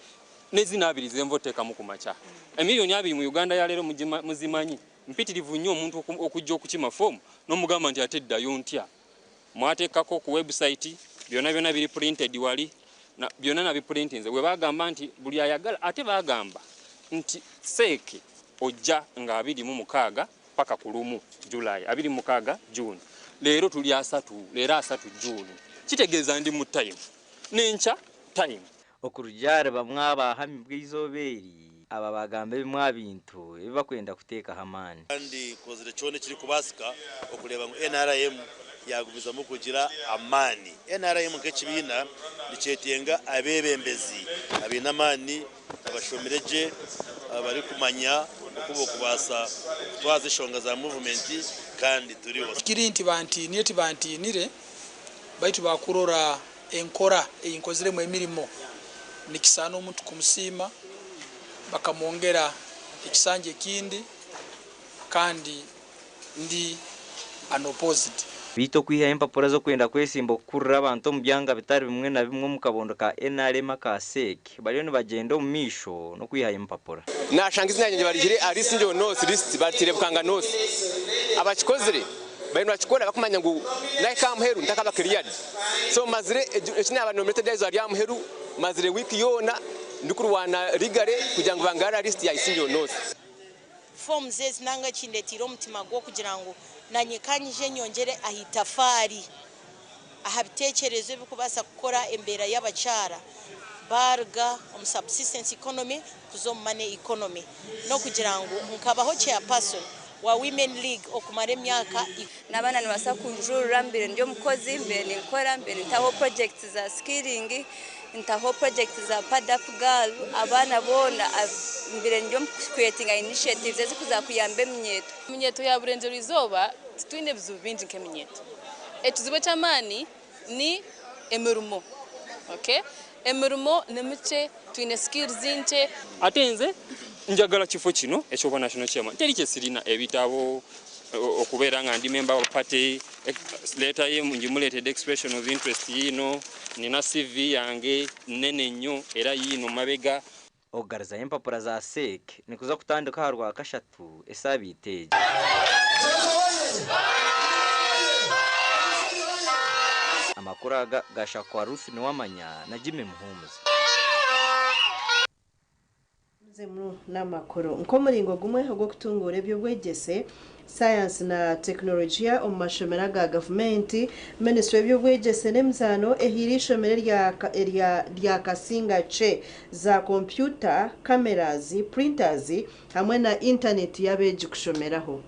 nezino abiri zenva otekamu kumakya. Emiliyoni abiri mu Uganda ya leero muzimanyi mpitirivu nnyo omuntu okujja okukima foomu n'omugamba nti ate ddayo ntya. Mwateekako ku website byona byona biri printed wali na byona nabiprintinze bwe bagamba nti buli ayagala ate bagamba nti seeke ojja nga 26 paka ku 1 July 26 June leero tuli asatu leero asatu June kitegeeza ndi mu time n'enkya time. Okurugiirira ahari bamwe aha bahamibwa eizooba eri, aba baagamba ebimwe aha bintu ebi barikwenda kuteekaho amaani. Kandi nkozire kyona ekirikubaasika okureeba ngu nrm yaagumizamu kugira amaani. Nrm nk'ekibiina nikyetenga abeebembezi abaine amaani, abashomire gye, abarikumanya oku b'okubaasa kutwaza enshonga za muvumenti kandi turiho. Tikiri nti bantiinire tibantiinire, baitu baakurora enkora ei nkoziremu emirimo nikisaana omuntu kumusiima bakamwongera ekisanja ekindi kandi ndi unopposed. Beitu okwihayo empapura z'okwenda kwesimba okukurira abantu omu byanga bitari bimwe na bimwe omu kabondo ka NRM aka CEC bariyo nibagyenda omu maisho n'okwihayo empapura. Nashanga izina ryangye barihire ahari Isingiro North list bariteire Bukanga North. Abakikozire bariyo nibakikora barikumanya ngu nahika aha muheru ntakaba cleared. So mazire eki naba nominated aha izooba rya muheru mazire week yoona ndikurwana legally kugira ngu bangarure aha list ya Isingiro North. Forms ezi nanga kindetiire omutima gw'okugira ngu nanye kanyije nyongyere aha itafaari aha bitekyerezo ebirikubaasa kukora embeera y'abakyara baaruga omu subsistence economy kuza omu money economy n'okugira ngu nkabaho chairperson wa Women League okumara emyaka. N'abaana nibabaasa kunjurira mbaire ndi omukozi, mbaire ninkora, mbaire nintaho projects za skilling, ntaho projects za pad up girl, abaana boona mbaire ndi omu kucreatinga initiatives ezikuza kuyamba eminyeeto. Eminyeeto ya Burengyerwa Izooba titwine bizibu bingi nk'eminyeeto. Ekizibu eky'amaani ni emirimo. Okay? Emirimo ni mikye, twine skills nkye. Ate nze njagala kifo kino eky'obwa national chairman teri kye sirina, ebitabo, okubeera nga ndi member wa party, letter ye ngimuleetedde, expression of interest yiino, nina CV yange nnene nnyo era yiino mabega. Okugarizaho empapura za CEC nikuza kutandika aha Rwakashatu esaabiiti egi. Amakuru aga gashakwa Ruth Niwamanya na Jimmy Muhumuza. Tugumizemu n'amakuru. Nk'omuringo gumwe ogw'okutunguura eby'obwegyese, sayansi na tekinologiya omu mashomero aga gavumenti, minisitule y'eby'obwegyese n'emizaano ehaire eishomero erya rya Kasinga C za kompyuta, cameras, printers hamwe na intaneti y'abeegi kushomeraho.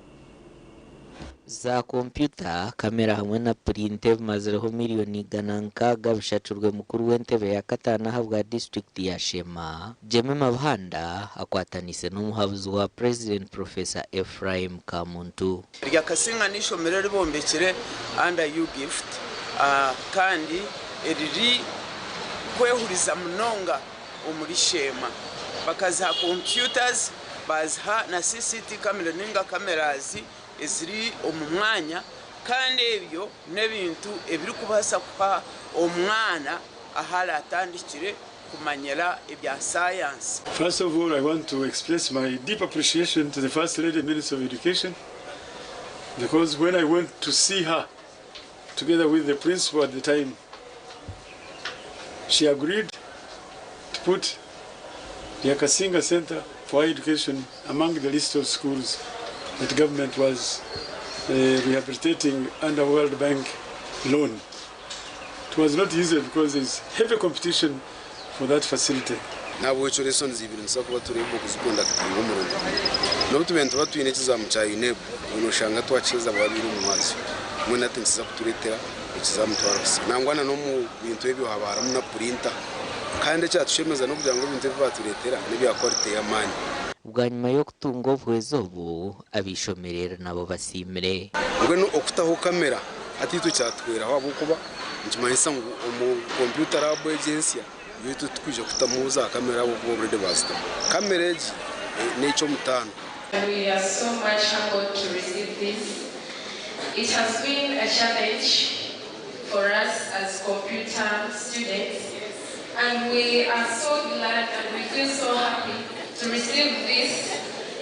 Za kompyuta, kamera hamwe na purinta ebimazireho miriyoni 160 bishakirwe mukuru w'entebe ya kataano ahabwa disiturikiti ya Sheema, Jemima Buhanda akwataniise n'omuhabuzi wa Purezidenti Professor Ephraim Kamuntu. Erya Kasinga n'eishomero eribombekire under U-Gift kandi eriri kwehuriza munonga omuri Sheema. Bakaziha computers, baaziha na CCT camera ninga cameras eziri omu mwanya kandi ebyo n'ebintu ebirikubaasa kuha omwana ahu araatandikire kumanyira ebya saayansi. First of all, I want to express my deep appreciation to the First Lady Minister of Education because when I went to see her together with the principal at the time, she agreed to put the Akasinga Center for Higher Education among the list of schools that government was rehabilitating under World Bank loan. It was not easy because there's heavy competition for that facility. Nahabwekyo lessons ibiri nituza kuba turi able kuziconductinga omurundi gumwe. N'obu tubaire nituba twine ekizamu kya UNEB, noshanga twakiheza bwabire omu mwazyo. Mbwenu hati nikiza kutureetera ekizamu twaruhisa. Nangwa na n'omu bintu ebyo haba harimu na purinta. Kandi ekyatushemeza n'okugira ngu ebintu ebi baatureetera n'ebya quality y'amaani. Bwanyima y'okutunga obuhwezi obu, ab'eishomero eri nabo basiimire. Mbwenu okutaho kamera hati itwe kyatuhweraho ahabw'okuba nikimanyisa ngu omu kompyuta lab egi ensya yo itwe titukwija kutamu za kamera ahabw'okuba already baazitamu. Kamera egi n'eky'omutaano. We are so much humbled to receive this. It has been a challenge for us as computer students, and we are so glad and we feel so happy to receive this.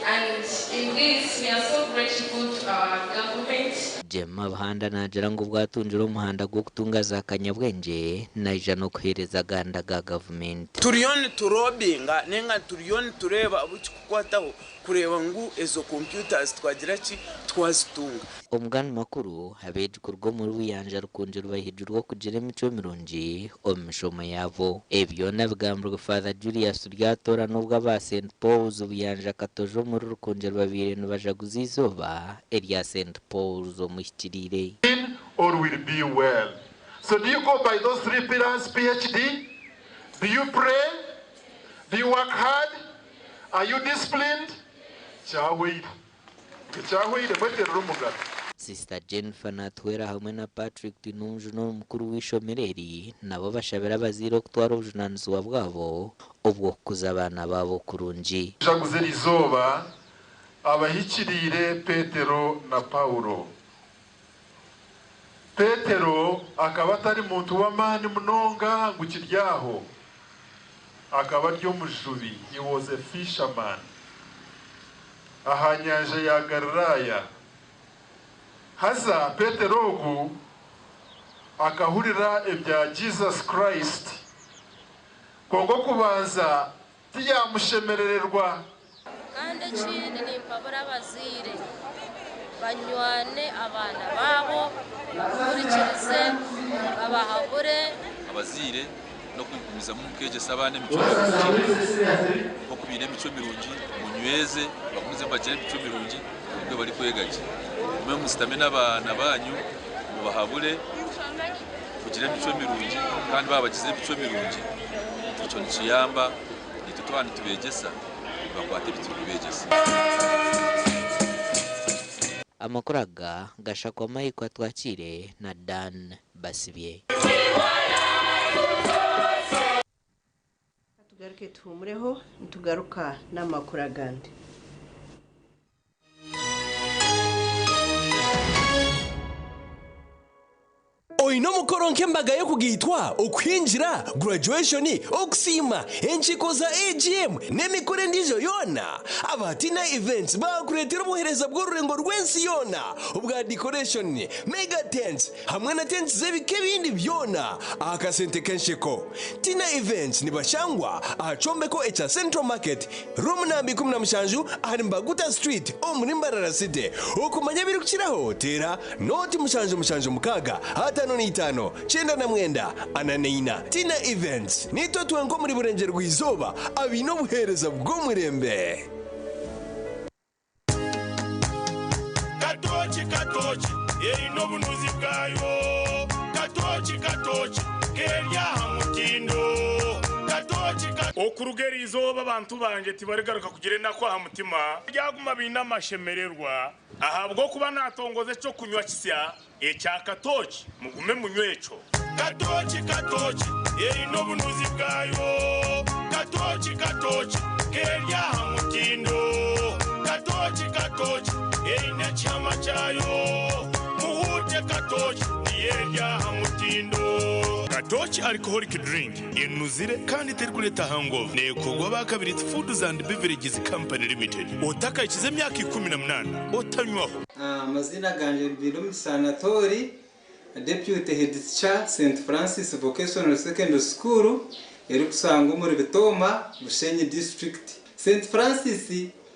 And in this, we are so grateful to our government. Jemima Buhanda naagira ngu obwatungire omuhanda gw'okutunga za kanyabwengye naija n'okuheereza aganda ga gavumenti. Turiyo nitulobbyinga ninga turiyo nitureeba abu kikukwataho kureeba ngu ezo computers twagira ki twazitunga. Omugani makuru, abeegi kuruga omuri Buyanja Rukungiri bahigirwe okugira emicwe mirungi omu mishomo yaabo. Ebi byona bigambirwe Father Julius Ryatora n'obwo aba St Paul's Buyanja Katojo omuri Rukungiri babaire nibajaguza eizooba erya St Paul's omuhikiriire. All will be well. So do you go by those three pillars, PhD? Do you pray? Do you work hard? Are you disciplined? Kyahweire. Kyahweire mweterere omugaro. Sister Jennifer Natuhwera hamwe na Patrick Twinomuju n'omukuru w'eishomero eri nabo bashabire abazaire okutwara obujunaanizibwa bwabo obw'okukuza abaana baabo kurungi. Jaguza eri izooba abahikiriire Petero na Paulo. Petero akaba atari muntu w'amaani munonga ngu kiri aho. Akaba ari omujubi, he was a fisherman. Aha nyanja ya Galilaya. Haza Petero ogu akahurira ebya Jesus Christ. Kwonka okubanza tiyamushemerererwa. Kandi ekindi nimpabura abazaire banywane abaana baabo, babahurikirize, babahabure. Abazaire n'okugumizamu mukeegyesa abaana emicwe mirungi, nk'oku baine emicwe mirungi munyweze bagumize nibagire emicwe mirungi. Nibwe barikwega gye. Mugume musitame n'abaana baanyu mubahabure kugira emicwe mirungi kandi baaba bagize emicwe mirungi ekyo nikiyamba itwe twaba nitubeegyesa nibakwata ebi turikubeegyesa. Amakuru aga gashakwa Mike Atwakire na Dan Basibye. Tugaruke tuhumureho nitugaruka n'amakuru agandi. Oine omukoro nk'embaga y'okugaitwa, okuhingira, graduation, okusiima, enkiiko za AGM n'emikoro endiijo yoona? Aba Tina Events baakureetera obuheereza bw'orurengo rw'ensi yoona obwa decoration, mega tents hamwe na tents z'ebika ebindi byona aha kasente k'ensheko. Tina Events nibashangwa aha kyombeko ekya Central Market, Room namba 17 ahari Mbaguta Street omuri Mbarara City. Okumanya ebirikukiraho teera Nooti mushanju mushanju mukaaga 55 99 44. Tina Events, Niitwe twenka omuri Burengyerwa-izooba abaine obuheereza bw'omurembe. Katooki katooki eine obunuzi bwayo Katooki katooki keri aha mutindo Katooki ka. Okuruga eri izooba abantu bangye tibarigaruka kugira enaku aha mutima, baryaguma baine amashemererwa. Ahabw'okuba naatongoza eky'okunywa kisya ekya katooki, mugume munywe ekyo. Katooki katooki eine obunuzi bwayo, Katooki katooki keri aha mutindo, Katooki katooki eine ekihama kyayo, Muhuute katooki niyo eri aha mutindo. Katooki Alcoholic Drink enuzire kandi terikureeta hangover. Neekorwa aba Kabirizi Foods and Beverages Company Limited. Otakahikize emyaka 18 otanywaho. Amaziina gangye ni Bainomugisha Anatoli, Deputy Head Teacher, St Francis Vocational Secondary School erikushangwa omuri Bitooma, Bushenyi District. St Francis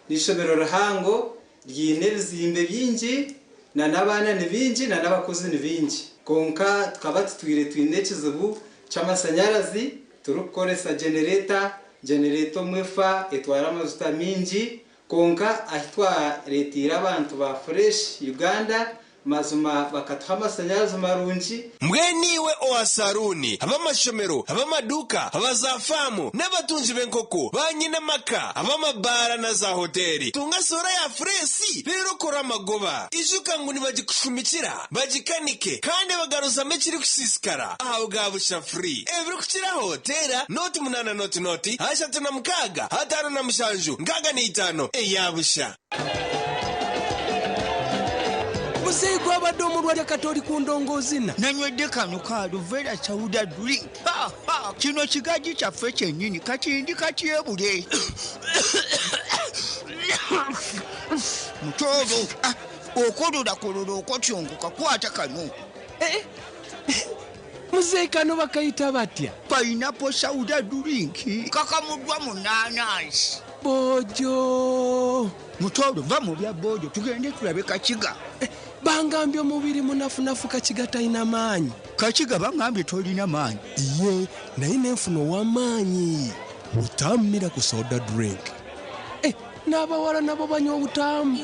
n'eishomero rihango Ryine ebizimbe bingi na n'abaana ni baingi na n'abakozi ni baingi. Kwonka tukaba tutwire twine ekizibu ky'amashanyarazi turikukoresa genereta, genereta omwe efa etwara amajuta maingi kwonka ahi twareteire abantu ba Fresh Uganda Mazima bakatuha amashanyarazi marungi. Mbwenu iwe owa saruuni, ab'amashomero, ab'amaduuka, aba za faamu, n'abatungi b'enkoko, ba nyine amaka, ab'amabaara na za hoteeri, tunga soora ya fureesi reero okore amagoba. Ijuka ngu nibagikushumikira, bagikanike, kandi bagaruzamu ekirikusiisikara aha bwa busha free. Ebirikukiraho, teera nooti munaana nooti nooti, ashatu na mukaaga, ataano na mushanju, nkaaga na itaano, eya busha. Muzeeyi gwabadde omulwadde kati oli ku ndongoozina. Nanywedde kano ka Aluvera Sauda Drink. Ha, ha! Kino kigajji kyaffe kyennyini kati ndi katyebule. Mutooro, ah, okololakolola okotyongoka kwata kano. Eh, Muzeeyi kano bakayita batya? Pineapple Sauda Drink kakamuddwa mu naanansi. Boojo! Mutooro va mu bya boojo tugende tulabe Kakiga. Eh, bangambye omubiri munafunafu Kakiga talina maanyi. Kakiga bangambye tolina maanyi. Iye, naye nenfuna ow'amaanyi. Butammira ku soda drink. Eh, n'abawala nabo banywa obutaamu.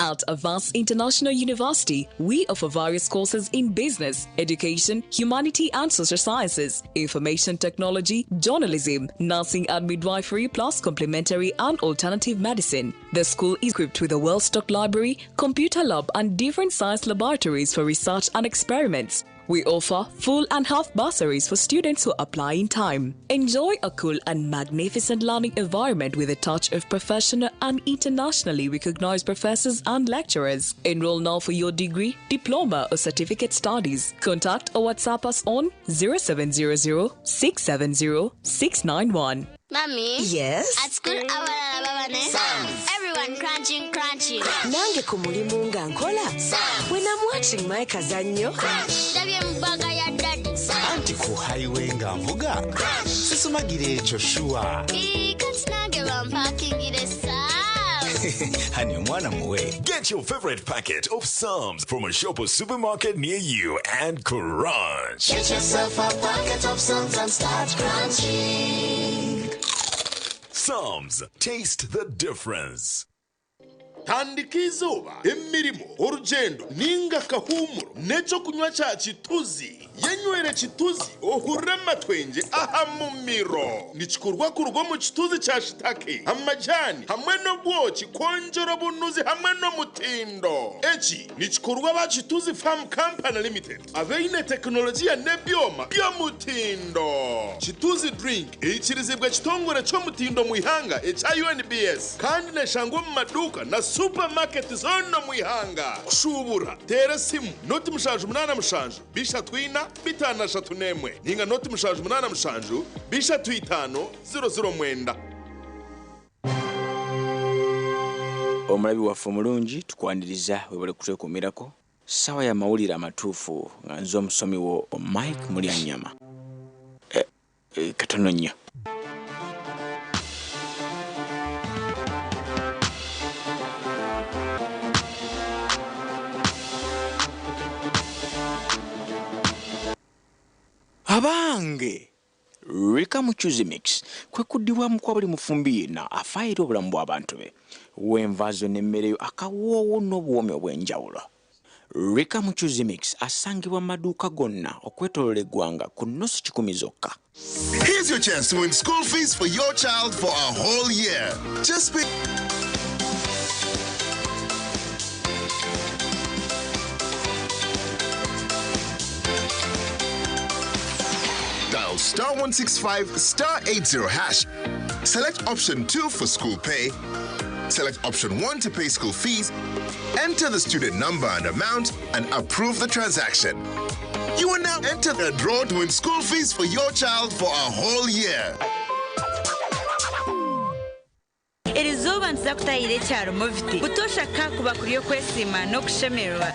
At Avance International University, we offer various courses in business, education, humanity and social sciences, information technology, journalism, nursing and midwifery, plus complementary and alternative medicine. The school is equipped with a well-stocked library, computer lab, and different science laboratories for research and experiments. We offer full and half bursaries for students who apply in time. Enjoy a cool and magnificent learning environment with a touch of professional and internationally recognized professors and lecturers. Enroll now for your degree, diploma, or certificate studies. Contact or WhatsApp us on 0700 670 691. Mommy? Yes? At school, abalala baba ne Everyone crunching, crunching. Nange ku mulimu nga nkola. When I'm watching my kazannyo. Ndabye mu bbaga ya daddy. Anti ku highway nga nvuga. Sisumagira ekyo shuwa. Ii, kati nange bampakingire Psalms. Honey, omwana muwe. Get your favorite packet of Psalms from a shop or supermarket near you and crunch. Get yourself a packet of Psalms and start crunching. Psalms, taste the difference. Tandika izooba, emirimo, orugendo ninga akahumuro n'ekyokunywa kya Kituzi. Yenywere Kituzi ohurire amatwengye aha mumiro. Nikikorwa kuruga omu kituzi kya shitake, amajani hamwe n'obwoki kwongyera obunuzi hamwe n'omutindo. Eki nikikorwa aba Kituzi Farm Company Limited abaine tekinologiya n'ebyoma by'omutindo. Kituzi Drink eikirizibwa ekitongore ky'omutindo omu ihanga ekya UNBS kandi neshangwa omu maduuka na supermarket zoona omu ihanga. Kushuubura, teera esimu 0 77 34 531 ninga 0 787 35 009. Omulabi waffe omulungi, tukwaniriza, webale kutwekuumirako. Ssaawa ya mawulire amatuufu nga nze omusomi wo Mike Mulyanyama. Eh, eh, katono nnyo. Abange, Rika Muchuzi Mix kwe kuddibwamu kwa buli mufumbi yenna afaayo eri obulamu bw'abantu be. W'enva zo n'emmere yo akawoowo n'obuwoomi obw'enjawulo. Rika Muchuzi Mix asangibwa mu maduuka gonna okwetooloola eggwanga ku nnusu 100 zokka. Here's your chance to win school fees for your child for a whole year. Just pay. Dial *165*80#. Select option 2 for school pay. Select option 1 to pay school fees. Enter the student number and amount and approve the transaction. You will now enter the draw to win school fees for your child for a whole year. Erizooba nituza kutahira ekyaro Moviti butoosha kakuba kuri okwesiima n'okushemererwa.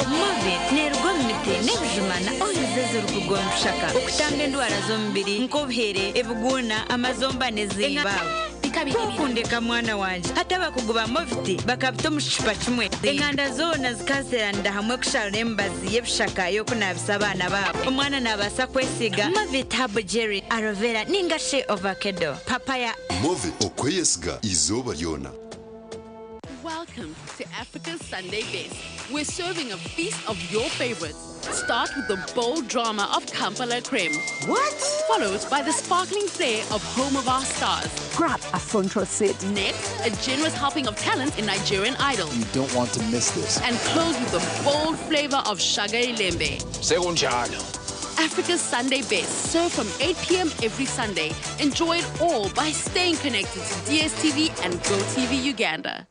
Movit neeruga omu miti n'ebijuma na oils ezirikugondushaka okutanga endwara z'omubiri nk'obuhere, ebiguuna, amazomba n'ezimba. Kukundeka mwana wanje, hati abakugu ba Moviti bakabita omu kicupa kimwe, enganda zoona zikazeranira hamwe kusharura emibazi y'ebishaka y'okunabisa abaana baabo. Omwana nabaasa kwesiga Movit Herbal Jelly, aloe vera ninga she avocado, papaya. Move okweyesiga izooba ryona. Welcome to Africa's Sunday Best. We're serving a feast of your favorites. Start with the bold drama of Kampala Creme. What? Followed by the sparkling flair of Home of Our Stars. Grab a front row seat. Next, a generous helping of talent in Nigerian Idol. You don't want to miss this. And close with the bold flavor of Shaga Ilembe. Sekunjalo. Africa's Sunday Best, served from 8 p.m. every Sunday. Enjoy it all by staying connected to DSTV and GoTV Uganda.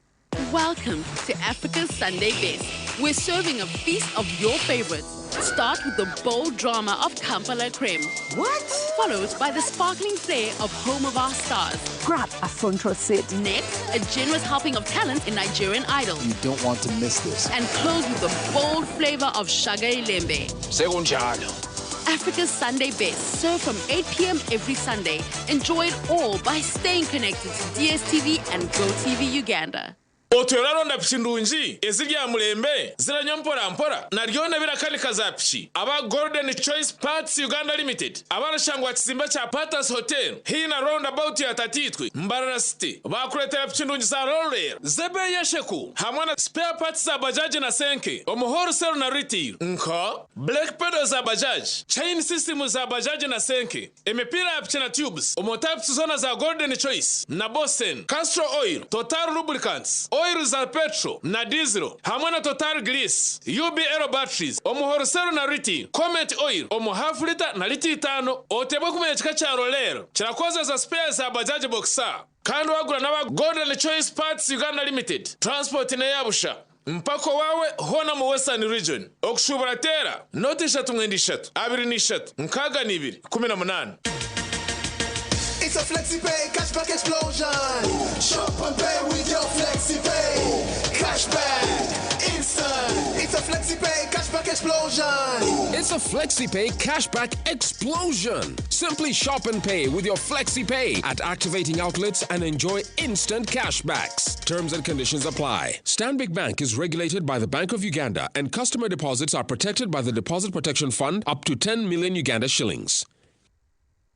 Welcome to Africa's Sunday Best. We're serving a feast of your favorites. Start with the bold drama of Kampala Creme. What? Followed by the sparkling flair of Home of Our Stars. Grab a front row seat. Next, a generous helping of talent in Nigerian Idol. You don't want to miss this. And close with the bold flavor of Shaga Ilembe. Sekunjalo. Africa's Sunday Best, served from 8 p.m. every Sunday. Enjoy it all by staying connected to DSTV and GoTV Uganda. Otoyora piki ndungi ezirya mulembe ziranywa mpora mpora naryona birakanika za piki. Aba Golden Choice Parts Uganda Limited abarashangwa kizimba kya Patas Hotel hina roundabout ya Tatitwe, Mbarara City, bakuretera piki ndungi za Roller zebe yesheku hamwe na spare parts za bajaji na senke omu wholesale na retail, nka brake pedal za bajaji, chain system za bajaji na senke, emipira ya piki na tubes omu types zona za Golden Choice na Bosen, Castrol Oil, Total Lubricants oil za petrol na diesel hamwe na Total Grease, UBL batteries omu wholesale na retail, Comet oil omu half liter na lita 5. Otebwe kumenya kika kya Rolero kirakozesa spare za bajaji Boxer, kandi wagura n'aba Golden Choice Parts Uganda Limited, transport neyabusha mpako wawe hona mu Western Region. Okushubura tera 0 3 3 23 62 18. It's a FlexiPay cashback explosion. Shop and pay with your FlexiPay. Cashback, instant. It's a FlexiPay Cashback Explosion. It's a FlexiPay cashback explosion. Simply shop and pay with your FlexiPay at activating outlets and enjoy instant cashbacks. Terms and conditions apply. Stanbic Bank is regulated by the Bank of Uganda and customer deposits are protected by the Deposit Protection Fund up to 10 million Uganda shillings.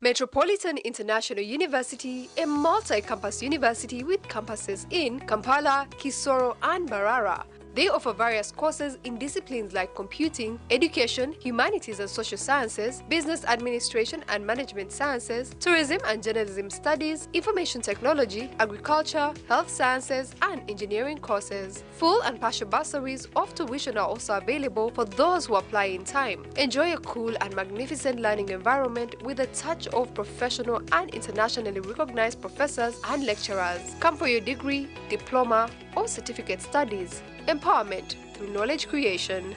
Metropolitan International University, a multi campus university with campuses in Kampala, Kisoro, and Mbarara. They offer various courses in disciplines like computing, education, humanities and social sciences, business administration and management sciences, tourism and journalism studies, information technology, agriculture, health sciences, and engineering courses. Full and partial bursaries of tuition are also available for those who apply in time. Enjoy a cool and magnificent learning environment with a touch of professional and internationally recognized professors and lecturers. Come for your degree, diploma, or certificate studies. Empowerment through knowledge creation.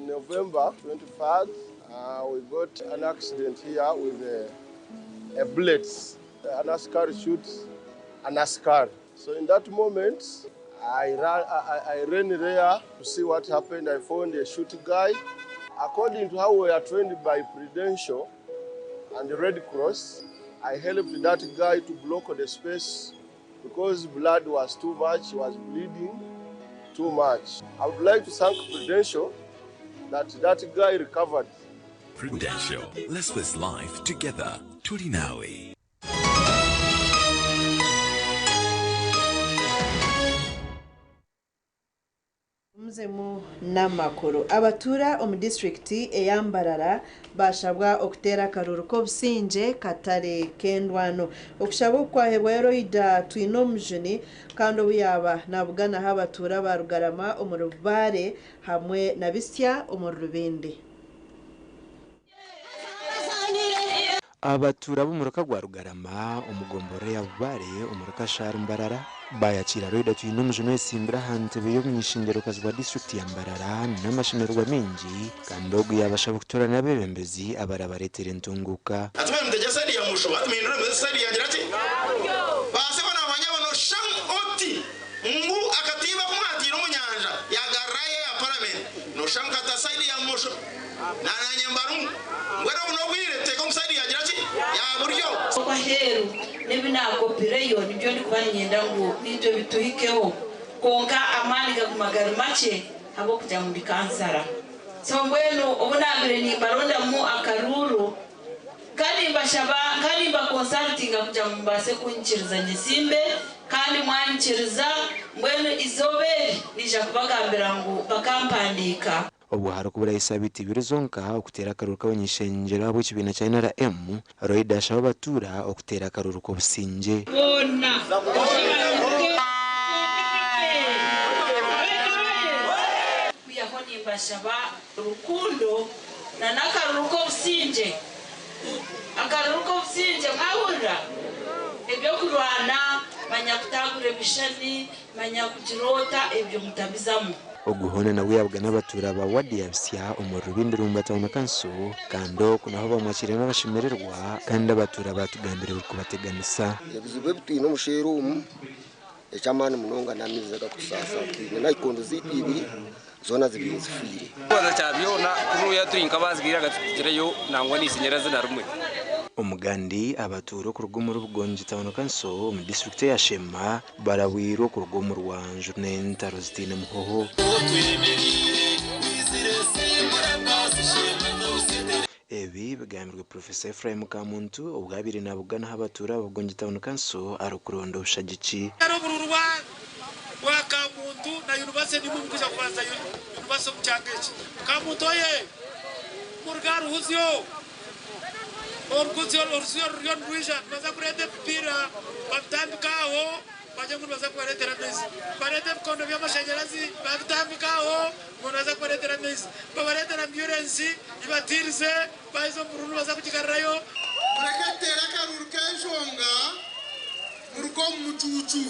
November 23rd, we got an accident here with a bullet. An askari shoots an askari. So in that moment, I ran there to see what happened. I found a shooting guy. According to how we are trained by Prudential and the Red Cross, I helped that guy to block the space because blood was too much, he was bleeding too much. I would like to thank Prudential that that guy recovered. Prudential. Let's face life together. Tulinawe. Muzemu n'amakuru abatura omu disitulikiti eyambarara bashabwa okuteera akaruru k'obusinge katare k'endwano okushaba okwahebwayo Roida twine omujuni kandi obu yaaba nabuganaho abatuura ba Rugarama omu Rubare hamwe na Bisya omu Rubindi. Abatura b'omuruka gwa Rugarama omugombora ya Bubare omuruka Shaaru Mbarara bayakira Roida twine omujuni wesimbira aha ntebe y'omunyishengerokazi bwa disitulikiti ya Mbarara n'amashemererwa mingi kandi ogu yabashaba kutoorana n'abeebembezi abarabareetera entunguka. Aheeru n'ebinakopireyo nibyo ndikuba niinyenda ngu nitwe bituhikeho konka amaani gaguma gari makye ahabw'okugira ngu ndi kansara. So mbwenu obu naabire nimbarondamu akaruuru kandi mbashaba kandi mbakonsultinga kugira ngu mubaase kunyikiriza nyesimbe kandi mwanyikiriza mbwenu izooba eri niija kubagambira ngu bakampandiika. Obwo harikubura biti ibiri zonka okuteera akaruru k'abanyishengyero ahabw'ekibiina kya NRM, Roida ashaba abatuura okuteera akaruru k'obusingye. Kwihaho nimbashaba rukundo na n'akaruru k'obusingye. Akaruru k'obusingye mwahurira ebyokurwana, manya kutagura ebishani, manya kugiroota ebyo mutabizamu. Oguhona nawe yabwa n'abatura ba wadi ya Bisya omu Rubindi Rumba Town Council kandi oku naho bamwakire n'abashemererwa kandi abatura batugambire kubateganisa. Ebizibu ebi twine omusheero omu eky'amaani munonga n'amaizi agakusasa twine nayikondo ziitu ibiri zoona zibiri zifiire. Kubanza kya byona kuruya turi nk'abazigiraga tugireyo nangwa n'isinyera zina rumwe. Omugandi abatuura okuruga omuri Bugongi Town Council omu disitulikiti ya Shema barabwirwe okuruga omu Rwanju n'entaro zitiine muhoho. Ebi bigambirwe Profesa Ephraim Kamuntu obwabire nabuganaho abatuura ba Bugongi Town Council arikuronda obushagiki. Obururu bwa Kamuntu na university nimwe mukuza kubanza university omu kyanga eki. Kamuntu oye muruga ruhuzyo orukuzyo oruzyo ruriyo nirwija nibaza kureeta ebipiira babitambika aho bagye ngu nibaza kubareetera amaizi, bareeta ebikondo by'amashanyarazi babitambika aho ngu nibaza kubareetera amaizi, babareetera ambulensi ibatiirize bahize omu bururu nibaza kugigarurayo. Mureke tuteere akaruru k'enshonga muruge omu mucuucu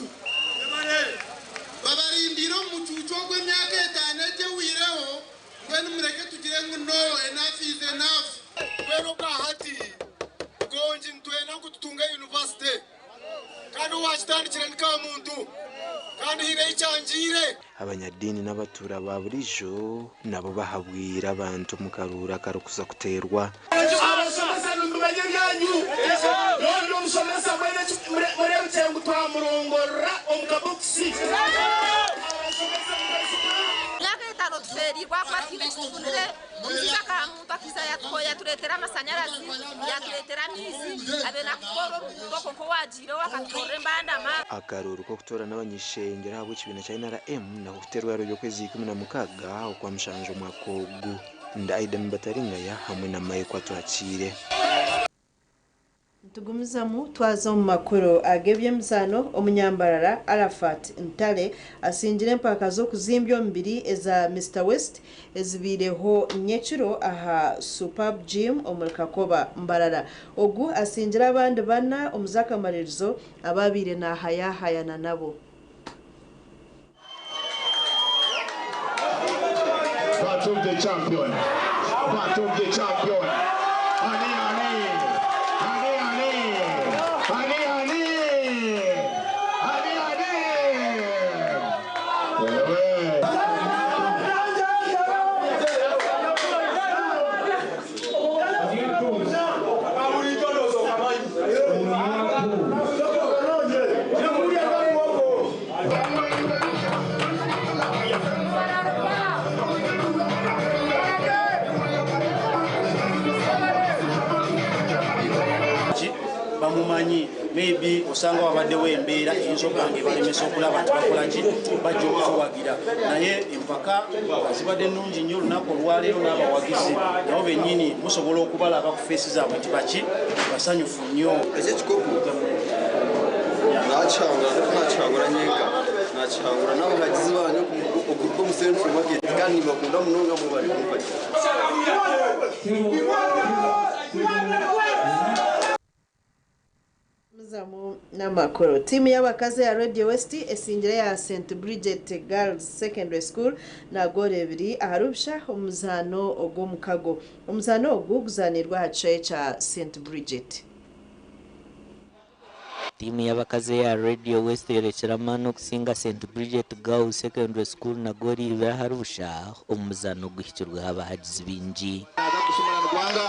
babarindire omu mucuucu ogw'emyaka 5 egyewireho mbwenu mureke tugire ngu no enough is enough. Mbwenu obwahati Karongi nitwenda ngu tutunge yunivasite kandi owakitandikire ni Kamuntu kandi haine ahi kyangiire. Abanyadiini n'abatuura ba buriijo nabo bahabwire abantu omu karuuru akarikuza kuteerwa. Abashomesa nimumanya ebyanyu. N'ondi omushomesa mbwenu eki mureebukye ngu twamurongorora omu kabokisi. Emyaka etano tufeereirwe ahakuba tihaine eki tufunire. Omushaija Kamuntu akaija yatureetera amashanyarazi, yatureetera amaizi, abaire nakutukorera oruguuto kwonka owaagiireho akatukorera embandama. Akaruuru k'okutoorana abany'ishengyero ahabw'ekibiina kya NRM nako kuteerwa aha by'okwezi 16 Okwamushanju omwaka ogu. Ndi Aidan Bataringaya hamwe na Mike Atwakiire. Nitugumizamu twaza omu makuru ag'eby'emizaano, Omunyambarara Arafat Ntale asingire empaka z'okuzimbya omubiri eza Mister West ezibaireho nyekiro aha Superb Gym omuri Kakoba, Mbarara. Ogu asingire abandi bana omu z'akamaririzo abu abaire nahayahayana nabo. Batubye champion. Batubye champion. Ani ani. Ani ani. Ani ani. Ani ani. Wewe. Bamumanyi, maybe osanga wabaddewo embeera eyinza okuba nga ebalemesa okulaba nti bakola ki, bajja okutuwagira, naye empaka zibadde nnungi nnyo olunaku olwaleero n'abawagizi nabo bennyini musobola okubalaba ku feesi zaabwe nti baki basanyufu nnyo. Ekikopo nakihangura, ariko nakihangura nyenka, nakihangura n'abahagizi banyu okuruga omu Central Market, kandi nibakunda munonga mu bari kumpagira. N'amakuru, tiimu y'abakazi ya Radio West esingire ya St Bridget Girls Secondary School na goolo ebiri ahari busha omu muzaano ogw'omukago. Omuzaano ogu guzaanirwe aha kishaayi kya St Bridget. Tiimu y'abakazi eya Radio West eyorekire amaani okusinga St Bridget Girls Secondary School na goolo ibiri ahari busha omu muzaano oguhikirweho abahagizi baingi. Naza kushumura Rwanga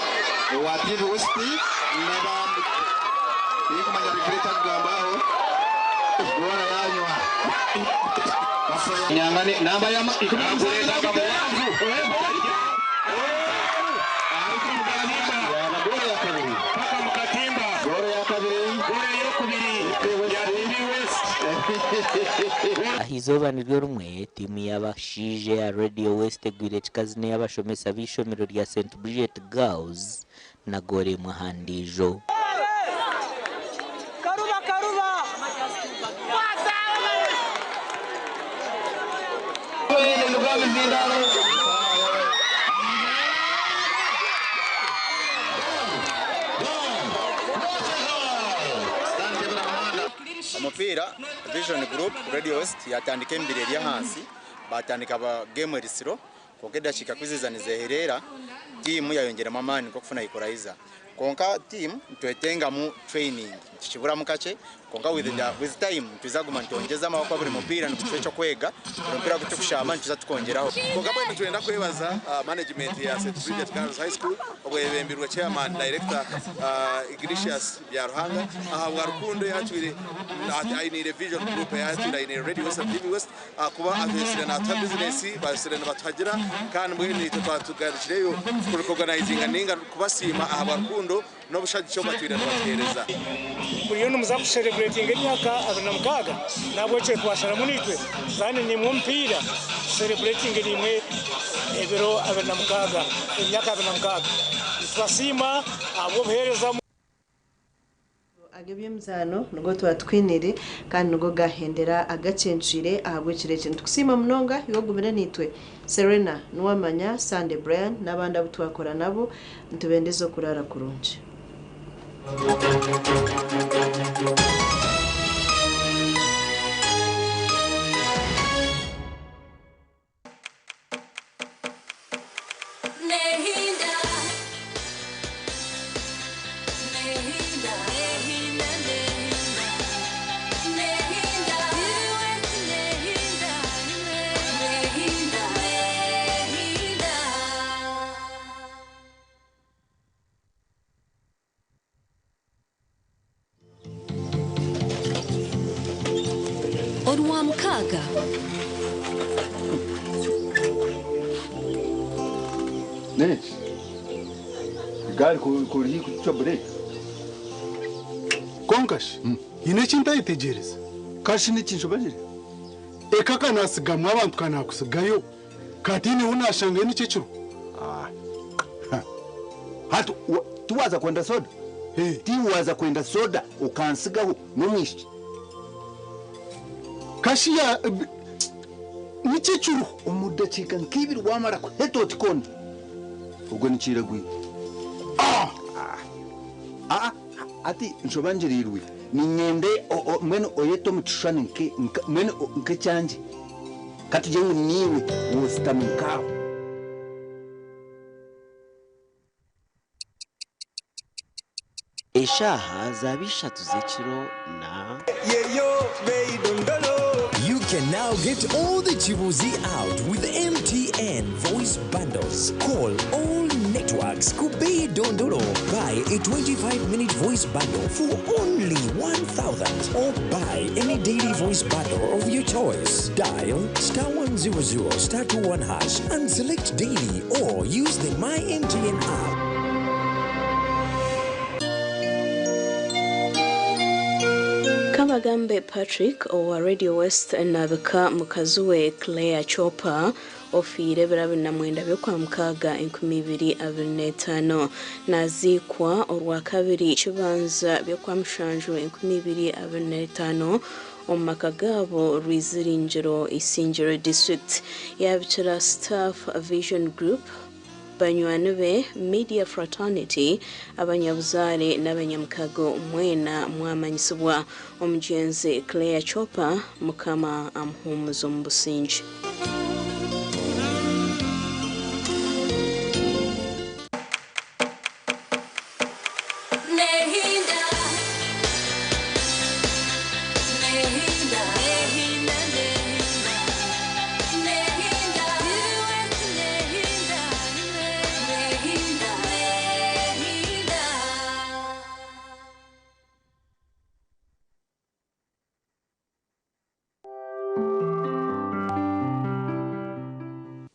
owa TV West n'abandi tirikumanya referee eki akugambaho goora yanywa. Nyangane namba ya 17. Goro ya kabiri paka mukatimba, goro ya kabiri, goro yokubiri ya TV West. Aha izooba niryo rimwe, tiimu y'abashaija eya Radio West egwire ekikazi n'ey'abashomesa b'eishomero rya St Bridget Girls na goolo emwe aha ndiijo. Karuba, Karuba. Omupiira Vision Group Radio West yatandika emibiri eri ahansi, batandika ba game erisiro, kwonka edakiika kuziza nizeherera, tiimu yayongeremu amaani nk'okufuna equalizer. Kwonka tiimu nitwetengamu training, tukiburamu kakye, kwonka with time nitwiza kuguma nitwongyeza amaboko, buri mupiira nitucwa ekyokwega, buri mupiira gutukushamba nitwiza tukongeraho. Kwonka mbwenu nitwenda kwebaza management ya St Bridget Girls High School obwebembirwe chairman director Ignatius Byaruhanga ahabwa rukundo yatwire ainiire Vision Group, yatwire ainiire Radio West and TV West, kuba atwesire natuha business, basire nibatuhagira, kandi mbwenu itwe twatugarukireyo kurecognizinga ninga kubasiima ahabwa rukundo n'obushagiki obu batwire nibatuheereza. Buriyo nimuza kucelebratinga emyaka 26, nahabwekyo twasharamu nitwe tuzaane nimwe omupiira, tucelebratinge nimwe ebiro 26, emyaka 26. Nitubasiima ahabw'obuheereza. Ag'eby'emizaano nigo tuba twinire kandi nigo gahendera agacencwire ahabw'ekiro eki. Nitukusiima munonga iwe ogumire naitwe. Serena Nuwamanya, Sunday Brian n'abandi abu twakora nabo, nitubendeza okurara kurungi. Nehinda. Nehinda. Orwamukaaga. Nenki? Egaari kuri kucwa bureki. Konka shi nyine eki ntayetegyereza. Kashi niki nshobagire? Eka kanasigamu abantu kanakusigayo katiine wu nashangayo nikyo ekiro. Hati tiwaza kwenda soda? Tiwaza kwenda soda okansigaho n'omwishiki? Kashi ya nikyo ekiro. Omu dakiika nk'ibiri wamara kuheta oti kona ogwo nikiragwire. Ah, ati nshoba ngirirwe ninyende mwene oyete omu kishushani mwene nk'ekyangye katugye ngu niiwe wositami nkawe. Eshaaha zaba 3 z'ekiro na You can now get all the Chibuzi out with MTN voice bundles. Call all networks. Kubei Dondolo. Buy a 25-minute voice bundle for only 1,000 or buy any daily voice bundle of your choice. Dial star 100 star 21 hash and select daily or use the My MTN app. Kabagambe Patrick owa Radio West nabika mukazi we Claire Chopper ofiire ebiro 29 by'okwa mukaaga 2025, naziikwa orwakabiri kibanza by'okwa mushanju 2025 omu maka gaabo Rwiziringiro, Isingiro District. Yabikira staff Vision Group, banywani be, media fraternity, abanyabuzaare n'abanyamukago mwena mwamanyisibwa. Omugyenzi Claire Chopper, Mukama amuhumuza omu businge. Nehinda, Nehinda, Nehinda, Nehinda, Nehinda, Nehinda, Nehinda.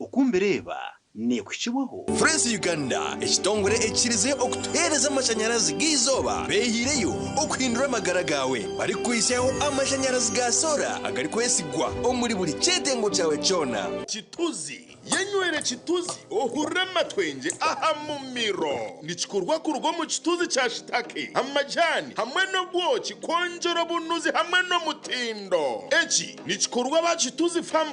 Okumbireeba neekuhikibwaho Frensi Uganda, ekitongore ekikirize okutuheereza amashanyarazi g'eizooba, beehiireyo okuhindura amagara gaawe barikukuhisyaho amashanyarazi ga soora agarikwesigwa omuri buri kyetengo kyawe kyona. Kituzi yenywere kituzi ohurire amatwengye aha mumiro nikikorwa kuruga omu kituzi kya shitake, amajani hamwe n'obwoki, kwongyera obunuzi hamwe n'omutindo. Eki nikikorwa ba Kituzi Farm.